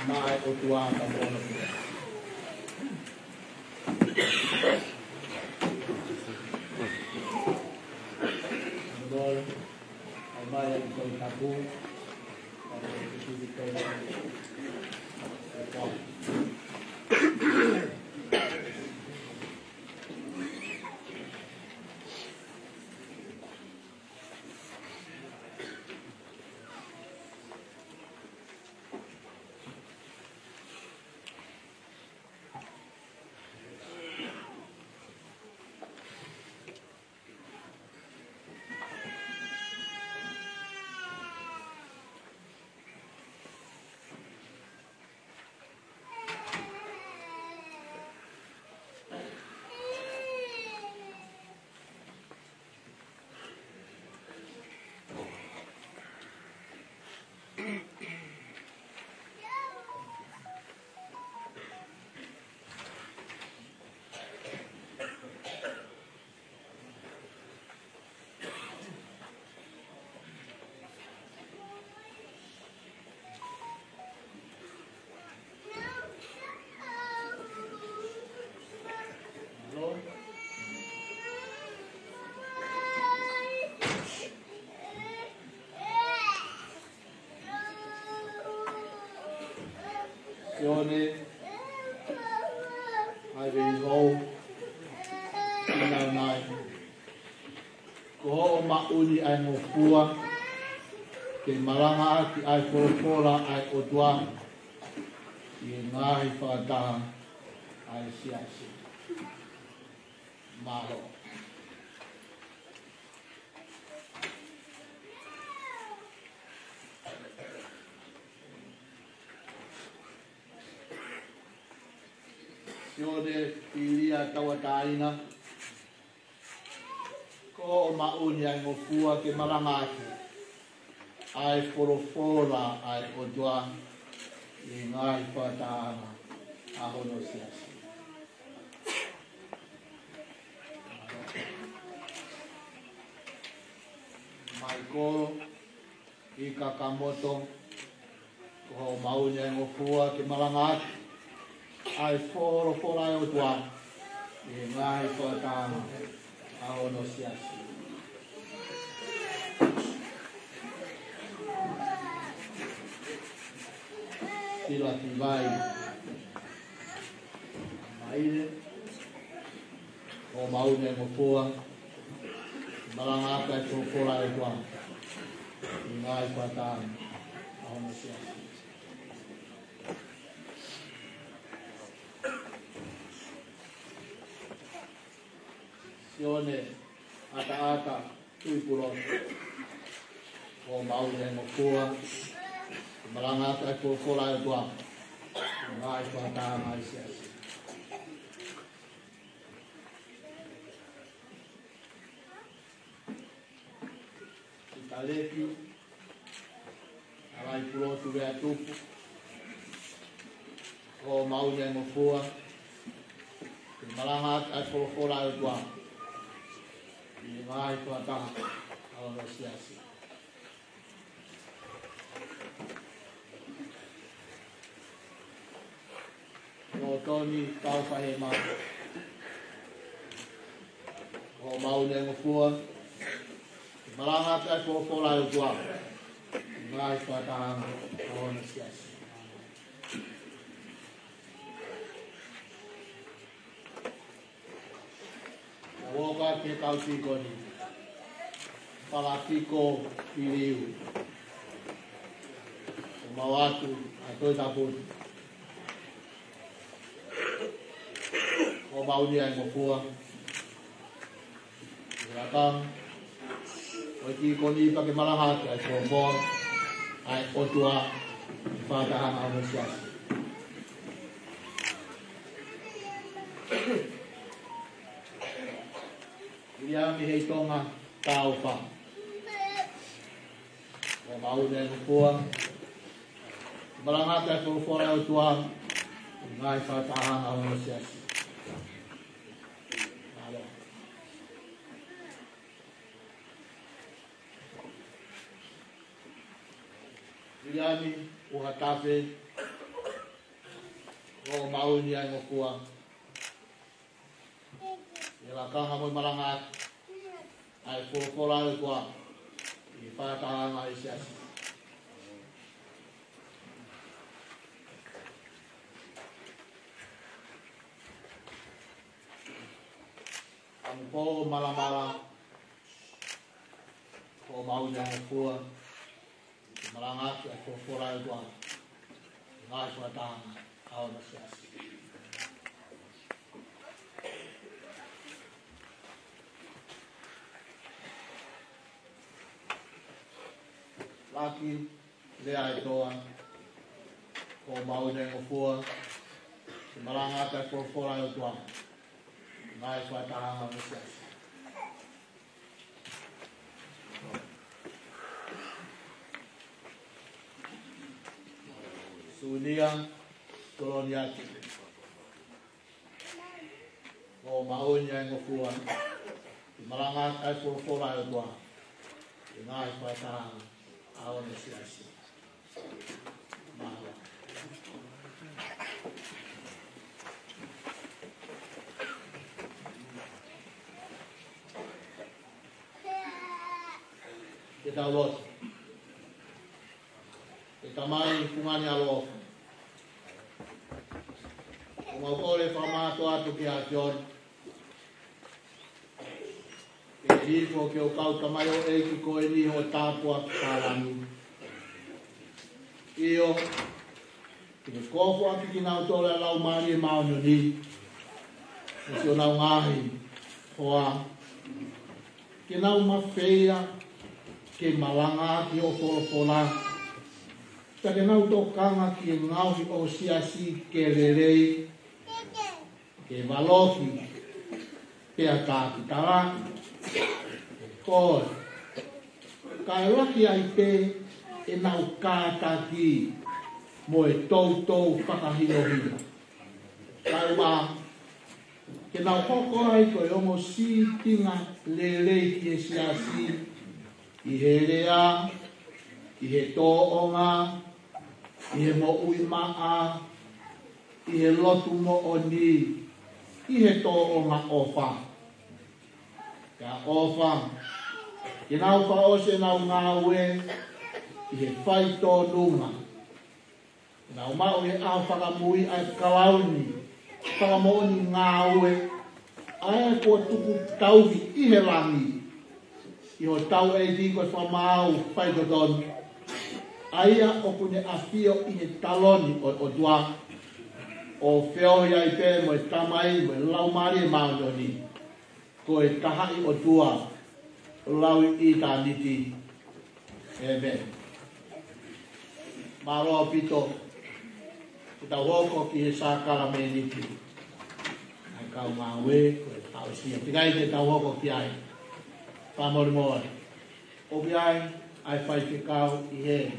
maʻa e ʻOtua ka mono pē. Lord, ʻomai ʻa e Tohi Tapu. Sione, ʻa e veihou, ʻi he ʻaho ni. Ko hoʻo maʻu ni ʻa e ngofua ke malangaʻaki ʻa e folofola ʻa e ʻOtua ʻi he ngaahi fakataha ʻa e siasi. Mālō. Sione Pilia Tauʻatāina, ko hoʻo maʻu ni ʻa e ngofua ke malangaʻaki ʻa e folofola ʻa e ʻOtua ʻi he ngaahi fakataha ʻa hono siasi. Maikolo Ika Kamoto, ko hoʻo maʻu ni ʻa e ngofua ke malangaʻaki ʻa e folofola ʻa e ʻOtua ʻi he ngaahi fakataha ʻa hono siasi. Sila Tivai Maile, ko hoʻo maʻu ni ʻa e ngofua ke malangaʻaki ʻa e folofola ʻa e ʻOtua ʻi he ngaahi fakataha ʻa hono siasi. Sione ʻAtaʻata Tuʻipulotu, ko hoʻo maʻu ni ʻa e ngofua ke malangaʻaki ʻa e folofola ʻa e ʻOtua ʻi he ngaahi fakataha ʻa e siasi. Sitaleki ʻAlaipulotu Veatupu, ko hoʻo maʻu ni ʻa e ngofua ke malangaʻaki ʻa e folofola ʻa e ʻOtua ʻi he ngaahi fakataha ʻa hono siasi. Lotoni Taufahema, ko hoʻo maʻu ni ʻa e ngofua ke malangaʻaki ʻa e folofola ʻa e ʻOtua ʻi he ngaahi fakataha ʻa hono siasi. Ka ʻoku ʻi ai e kau tīkoni, Palakiko Piliu, ʻoku mau ʻatu ʻa e Tohi Tapu ni, ko hoʻo maʻu ni ʻa e ngofua ke lakanga mo e tīkoni pea ke malangaʻaki ʻa e folofola ʻa e ʻOtua ʻi he fakataha ʻa hono siasi. ʻIliami Heitonga Taufa, ko hoʻo maʻu ni ʻa e ngofua ke malangaʻaki ʻa e folofola ʻa e ʻOtua ʻi he ngaahi fakataha ʻa hono siasi. Mālō. ʻIliami ʻUhatafe, ko hoʻo maʻu ni ʻa e ngofua ke lakanga mo malangaʻaki ʻa e folofola ʻa e ʻOtua ʻi he fakataha ʻa e siasi. Kamupou Malamala, ko hoʻo maʻu ni ʻa e ngofua ke malangaʻaki ʻa e folofola ʻa e ʻOtua ʻi he ngaahi fakataha ʻa hono siasi. Laki Leaʻaetoa, ko hoʻo maʻu ni ʻa e ngofua ke malangaʻaki ʻa e folofola ʻa e ʻOtua ʻi he ngaahi fakataha ʻa hono siasi. Sunia Toloniati, ko hoʻo maʻu ni ʻa e ngofua ke malangaʻaki ʻa e folofola ʻa e ʻOtua ʻi he ngaahi fakataha ʻa hono siasi. Mālō. Ke tau lotu. ʻE Tamai, fungani ʻaloʻofa, ʻOku mau kole fakamātoato kia Sione, ke hifo ke ʻo kau tamaioʻeiki ko eni ʻo tāpuaki pālangi. ʻIo, ke ne kofuʻaki kinautolu ʻe he Laumālie Māʻoniʻoni, mo siʻonau ngaahi hoa, ke nau mafeia ke malanga ki hoʻo folofola, pea ke nau tokanga ki he ngaohi ʻo e siasi ke lelei, ke valoki, pea takitalaʻi koe, kae lahi ai pē ʻenau kātaki mo e toutou fakahinohino. Kae ʻumaʻā ke nau hoko ai ko e ongo sīpinga lelei ki he siasi, ʻi he lea, ʻi he tōʻonga, ʻi he moʻui maʻa, ʻi he lotu moʻoni, ʻi he tōʻonga ʻofa. Kae ʻofa ke nau fakaʻosi ʻenau ngāue ʻi he faitōnunga, ke nau maʻu ʻi he ʻaho fakamui ʻa e kalauni fakamoʻoni ngāue, ʻa ia kuo tuku tauhi ʻi he langi ʻi hotau ʻEiki ko e Fakamaau Faitotonu, ʻa ia ʻoku ne ʻafio ʻi he taloni ʻo e ʻOtua, ʻo feohi ai pē mo e Tamai mo e Laumālie Māʻoniʻoni, ko e Tahaʻi ʻOtua ʻo lauʻitāniti. ʻĒmeni. Mālō ʻaupito, ke tau hoko ki he sākalamēniti ʻa e kau ngāue, ko e fakaʻosi ia. Teʻeki ai ke tau hoko ki ai, fakamolemole. ʻOku ʻi ai ʻa e faifekau ʻi heni.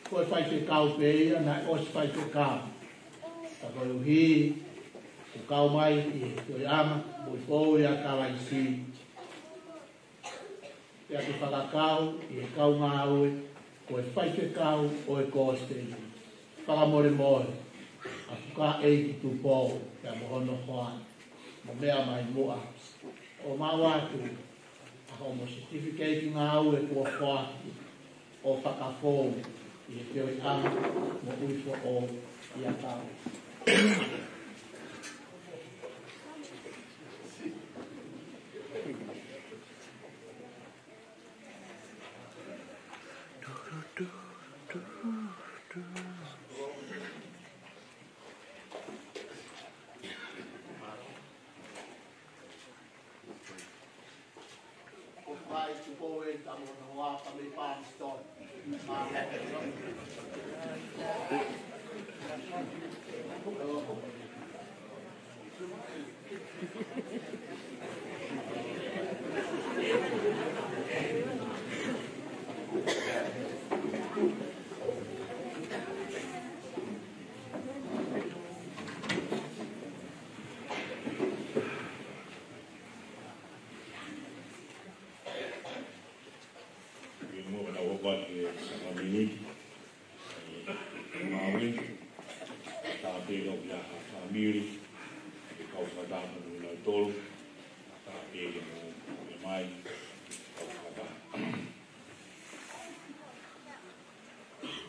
Ko e faifekau pē ia naʻe ʻosi faifekau, ka koeʻuhi kuo kau mai ki he toeʻanga mo e poʻuli ʻa Kalaisi, pea ke fakakau ʻi he kau ngāue ko e faifekau ʻo e Kosipeli. Fakamolemole, ʻa Fukaʻeiki Tupou pea mo hono hoa, mo meʻa mai muʻa, ʻo maʻu atu ʻa hoʻomo certificate ngāue kuo foaki ʻo fakafou ʻi he feohiʻanga moʻui foʻou ʻia Kalaisi. Ke muʻa ka tau hoko atu ki he sākalamēniti, ʻe, ngāue, tāpē kau kia ha fāmili, ʻe kau fakataha mo kinautolu, tāpē ke mou meʻa mai, kau fakataha.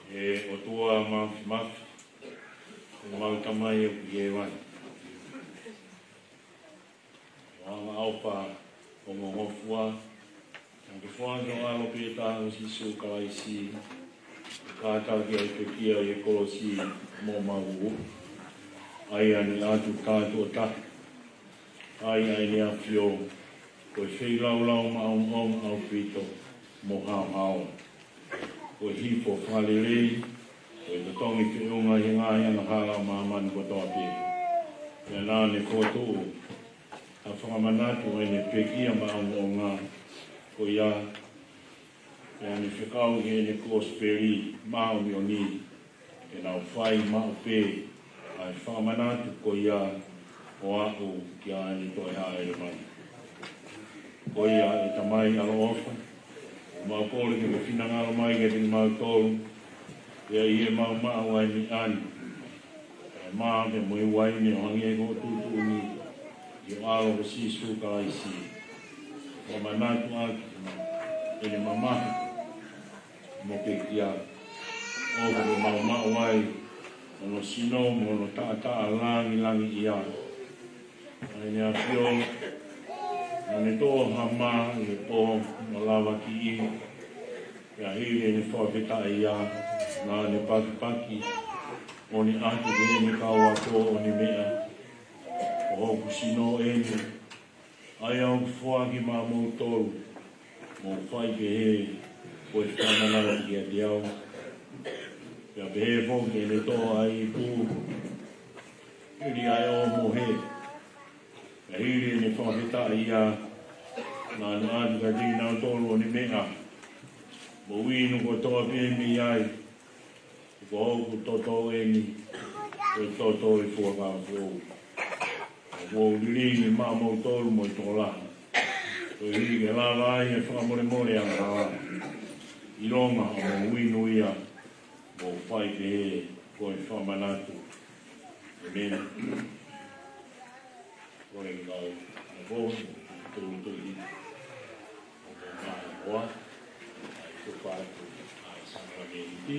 ʻE ʻOtua Māfimafi, ʻemau Tamai ʻoku ʻi hēvani, ʻoku ʻofa ʻo mo ngofua, naʻa ke foaki ho ʻAlo pē taha ko Sīsū Kalaisi, ke kātaki ʻa e pekia ʻi he kolosi mo mau ʻuʻu, ʻa ia naʻe ʻatu kātoa taha, ʻa ia ʻa ʻene ʻAfio, ko e feilaulau maʻongoʻonga ʻaupito mo haohaoa. Ko e hifo fakalelei, ko e totongi feʻunga ʻi he ngaahi angahala ʻo māmani kotoa pē. Pea naʻa ne fokotuʻu ha fakamanatu ʻo ʻene pekia maʻongoʻonga ko ia, pea ne fekau ki heʻene kosipeli māʻoniʻoni, ke nau fai maʻu pē ʻa e fakamanatu ko ia ʻo aʻu ki heʻene toe hāʻele mai. Ko ia, ʻe Tamai ʻaloʻofa, ʻoku mau kole ke ke finangalo mai kiate kimautolu, pea ʻi heʻemau maʻu ʻa e meʻa ni, ʻa e mā pea mo e uaine ʻo hangē ko hoʻo tuʻutuʻuni ʻi ho ʻAlo ko Sīsū Kalaisi, fakamanatu ʻaki ʻene mamahi mo pekia, ʻoku mau maʻu ai hono sino mo hono taʻataʻa langilangiʻia. ʻA ʻEne ʻAfio, naʻa ne toʻo ha mā ʻi he pō mo lavakiʻi, pea hili ʻene fakafetaʻi ia, naʻa ne pakipaki, ʻo ne ʻatu ki heʻene kau ako, ʻo ne meʻa, Ko hoku sino eni, ʻa ia ʻoku foaki maʻamoutolu, mou fai pehē ko e fakamanatu kiate au. Pea pehē foki ʻene toʻo ʻa e ipu, hili ʻa e ʻōmohe, pea hili ʻene fakafetaʻi ia, naʻa ne ʻatu kiate kinautolu ʻo ne meʻa, Mou inu kotoa pē mei ai, ko hoku toto eni, ko e toto ʻo e fuakava foʻou, ʻoku ou lilingi maʻamoutolu mo e tokolahi, koeʻuhi ke lava ai e fakamolemole angahala. ʻIlonga ʻoku mou inu ia, mou fai pehē ko e fakamanatu. ʻĒmeni. Ko e ngāue ʻa e ʻOtua, ʻoku tau tui ʻoku maʻu ʻa e tō pātu ʻa e sākalamēniti.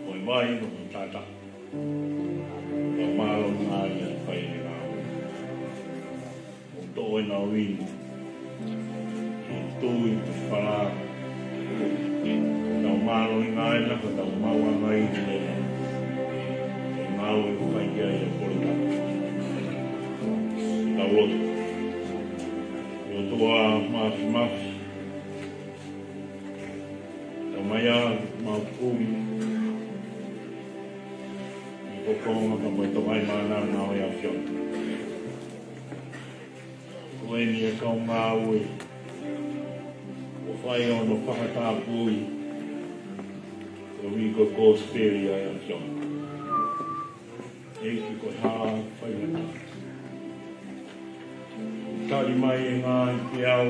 Ko e vai mo e tata. Ko e mālō ngā ia fai ni ngā. Mo tō e nau inu. Ko e tui, ko e fala. Ko tau mālō ngā ia, ko tau maua ngā ia. Ko e ngāue fai ia ia kore tata. Tau lotu. ʻOtua mafimafi. Tau mai ā, mau kui. ʻI ko konga ka mo e Tamai Māʻoniʻoni ʻo e ʻAfiona. Ko eni e kau ngāue. ʻO fai hono fakatapui. Ko e uike kosipeli ʻa e ʻAfiona. ʻEiki ko e hā fai ʻa e tali mai e ngaahi peau,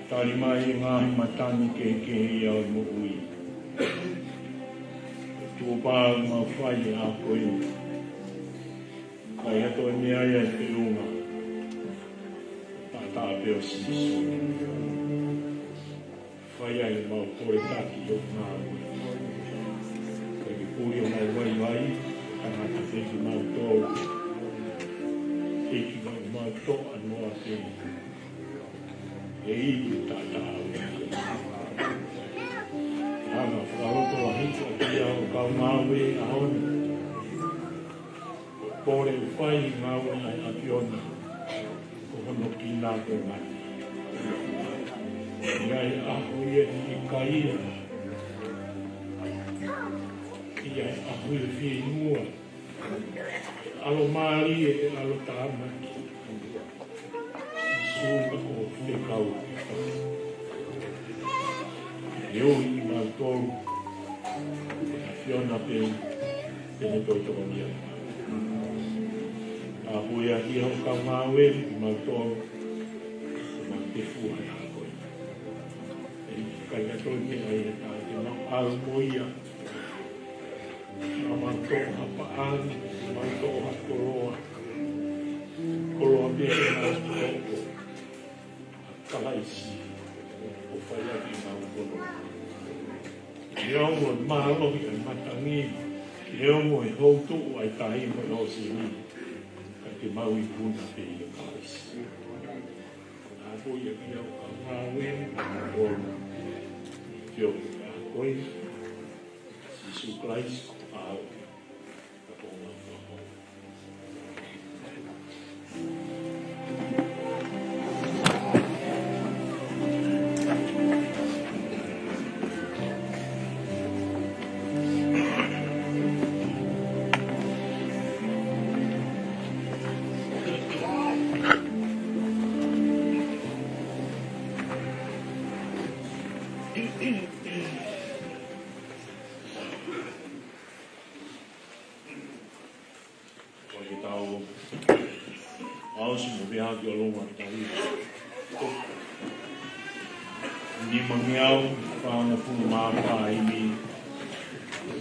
tali mai e ngaahi matangi kehekehe ʻi he moʻui. Tuʻo pau mau fai ʻa ko e. Fai ha toe meʻa ia ʻi he feʻunga. Taʻataʻa pē ʻo Sīsū. Fai ai ʻemau kole taki ʻo ngāue. Kae puli ʻo mau vaivai, tangata feki mau tō. Feki mau mau tō ano ake. E ivi tata au. Hanga fakaloto a hito ki au kau ngāue a honi. Pole ʻoku fai ngāue ʻa e ʻAfiona. Ko hono kina ko e ngati. ʻI ai ʻaho ia ʻi kai ia. ʻI ai ʻaho ia fieinua. ʻAlo mālie, ʻalo tāmaki. Sū ka ko fekau. ʻE ui ʻi mau tolu. ʻAfiona pē. Pene toi toko nia. Tāpuakiʻi ho kau ngāue ʻi mau tolu. Mau te fua ʻa koe. ʻE kai ka toi ke ai e tā ke mau au mo ia. Mau toʻo ha paʻanga, mau toʻo ha koloa. Koloa pē ke mau toʻo. Kalaisi, ʻo fai ʻaki mau kono. Ke ongo e mālohi ʻa e matangi, ke ongo e houtuʻu ʻa e tahi mo e hosini, ka ke mau ikuna pē ʻia Kalaisi. Tāpuakiʻi au ka ngāue, ʻo, ke o ka koe, Sīsū Kalaisi, ʻa au. Tau ʻosi mo pehē ki ʻolunga tahi. Nimangeau fāngofulu mā fā himi.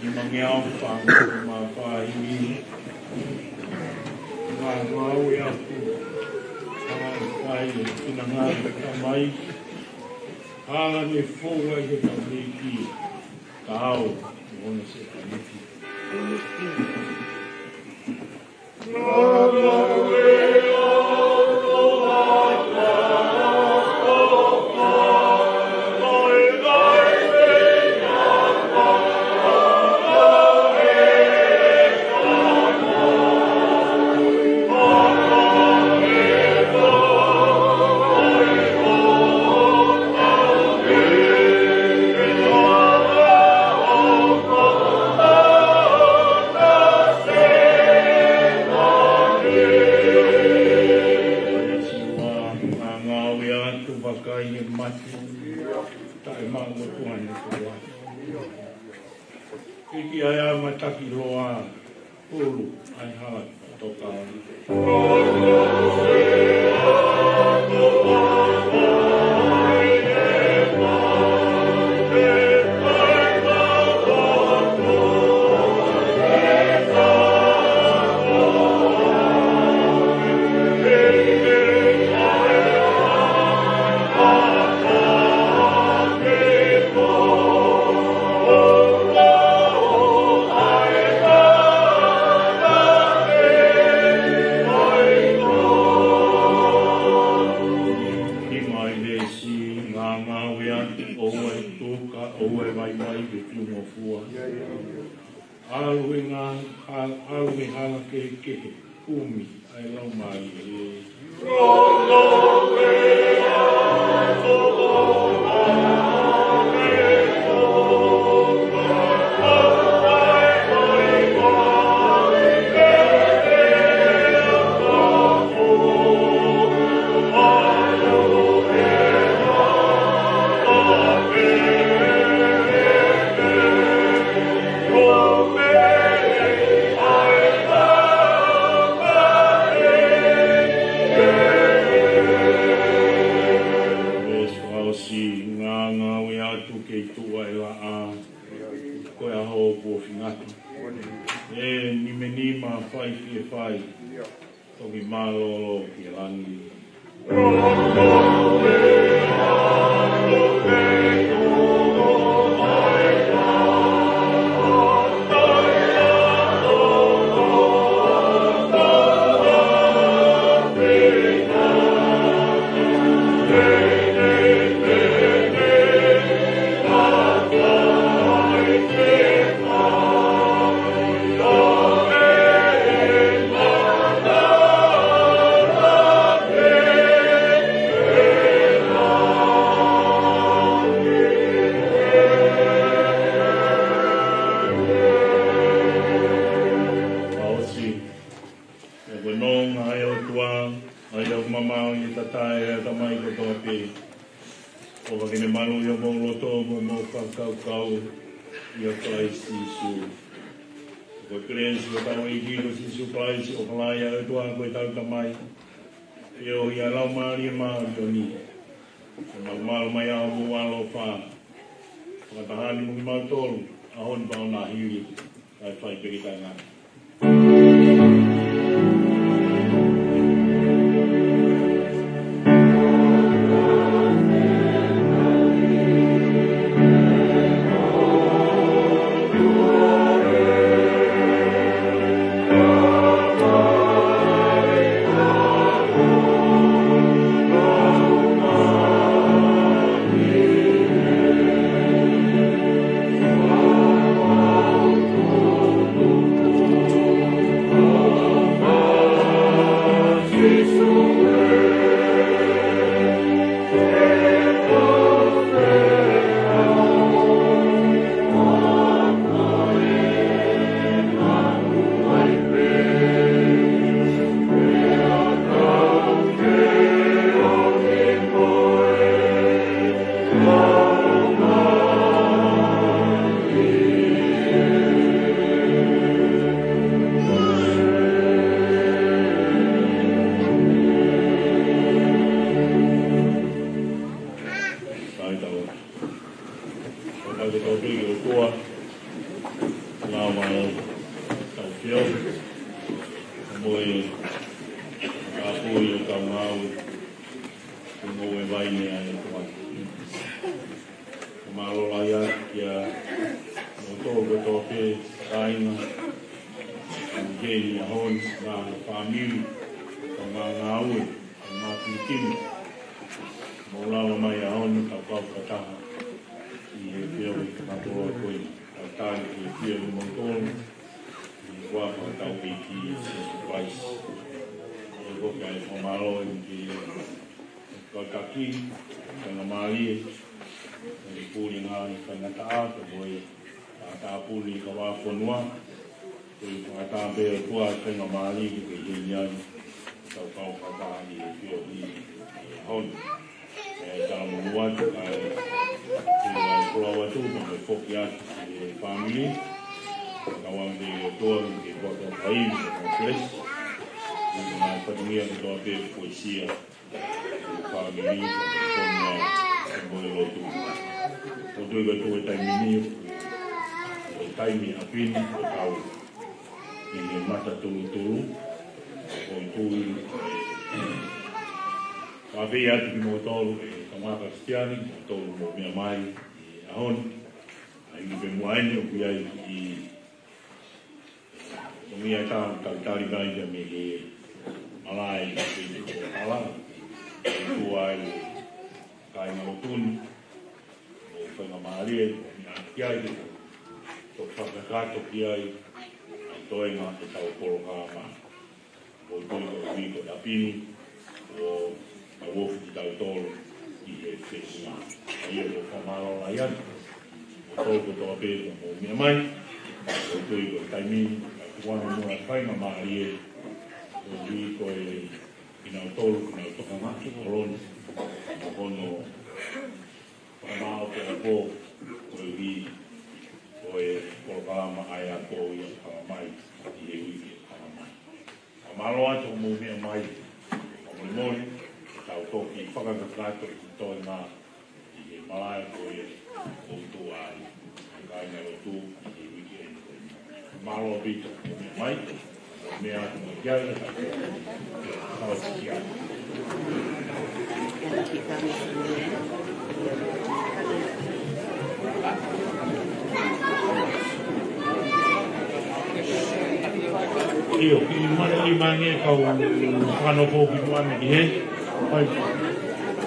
Nimangeau fāngofulu mā fā himi. Ngāue atu. Ngāue ʻa e finangalo ʻo e Tamai. Hala ne fou ai ʻetau ʻEiki. Ka au, ʻoua naʻa se paniki. Siua, ngāue atu, vakai he mate, taʻemaʻu ʻOtua ne tuku atu. Hiki ai ʻa e matakiloa, hulu ʻa e hala toka. Ki mai lesi, ngāngāue atu, ʻoua ʻe tuka, ʻoua ʻe vaivai, ke fiungofua. ʻAlu he ngā, ʻa-, ʻalu he hala kehekehe, kumi ʻa e Laumālie. Veesi fakaʻosi, ngāngāue atu kei tuʻu ʻa e laʻā, ko e ʻaho kuo fingaki. ʻE nimenima fai fie fai, toki mālōlō ki he langi. Fakaʻosi, ʻoku nonga ʻa e ʻOtua, ʻa ia ʻoku mamaʻo ʻi he tatae ʻa e ʻatamai kotoa pē. ʻOfa ke ne maluʻi homou loto mo homou fakakaukau ʻia Kalaisi Sīsū. Ko e kelesi ʻa hotau ʻEiki ko Sīsū Kalaisi, ʻofa lahi ʻa e ʻOtua ko ʻetau Tamai, feohi ʻa e Laumālie Māʻoniʻoni, ke malumalu mai ʻa homou ʻaloʻofa, fakataha ni mo kimautolu, ʻaho ni pea ʻo nahili, kae fai pē ke taʻengata. Mo e kāpui ʻo e kau ngāue, ko e moʻui vaine ʻa e Tamai. Fakamālō lahi atu kia kimoutolu kotoa pē, kāinga, ʻoku kei ʻi he ʻaho ni, ngaahi fāmili, kau ngāue, kau ngāue fili kini. Mou lava mai he ʻaho ni, tau kau fakataha ʻi he feohi fakakoloa ko eni. Tau tali ki he ʻafio ʻa kimoutolu ʻi he huafa ʻo hotau ʻEiki ko Sīsū Kalaisi. ʻOku ou fakamālō eni ki he kau taki, faingamālie, ʻa e pule ngāue faingataʻa, pea mo e tāpuni kau fonua, ko e fakatāpē ʻOtua ʻa e faingamālie ke ke ʻi heni ai, tau kau fakataha ʻi he feohi ʻi he ʻaho ni. ʻE, talamonū atu, ʻa e, ʻe, ʻa e folau atu, mo e foki atu ki he fāmili, kau ʻa e ʻOtua, ke kua tō fai, mo e Kalaisi, ʻi he ngaahi fatongia kotoa pē kuo ʻosi ʻa e fāmili, mo e fonua, mo e lotu. ʻOku ou tui ko e taimi ni, ko e taimi ʻaupito, ko e tau ʻi he mata tulutulu, ʻoku ou tui, ʻe, ʻoku ou ʻofa atu kimoutolu, ʻe, kau Kalisitiane, kimoutolu mou meʻa mai ʻi he ʻaho ni. ʻA ia pē muʻa eni ʻoku ʻi ai ʻa e tōmui ʻa e tau talitali mai ia mei he malaʻe ʻi he ʻaho ni. ʻOku ʻi ai e kāingalotu ni, ʻoku faingamālie, ʻoku ʻi ai ke tau fakakakato ki ai ʻa e toenga ʻetau polokalama. ʻOku ou tui ko e uike ʻaho ni, ʻoku tau ofi kitautolu ʻi he feʻunga. ʻA ia ʻoku ou fakamālō lahi atu kimoutolu kotoa pē ʻoku mou meʻa mai. ʻOku ou tui ko e taimi ni, ka tuku ange muʻa e faingamālie, ʻoku ou tui ko e kinautolu, kinautolu tokanga ki he kolo ni, ʻoku nau fakamaʻopoʻopo koeʻuhi ko e polokalama ʻa e ako ia ʻoku hanga mai ʻi he uike ʻoku hanga mai. Fakamālō atu ʻoku mou meʻa mai, fakamolemole, tau toki fakakakato ʻi he toenga ʻi he malaʻe ko ia ʻoku tuʻu ai ʻa e kāingalotu ʻi he uike ʻeni. Mālō ʻaupito ʻoku mou meʻa mai, mou meʻa atu mo e kiai, kau sikia. ʻIo, kiʻi mali mai ange kau fakanofo ki muʻa mei he. Fai.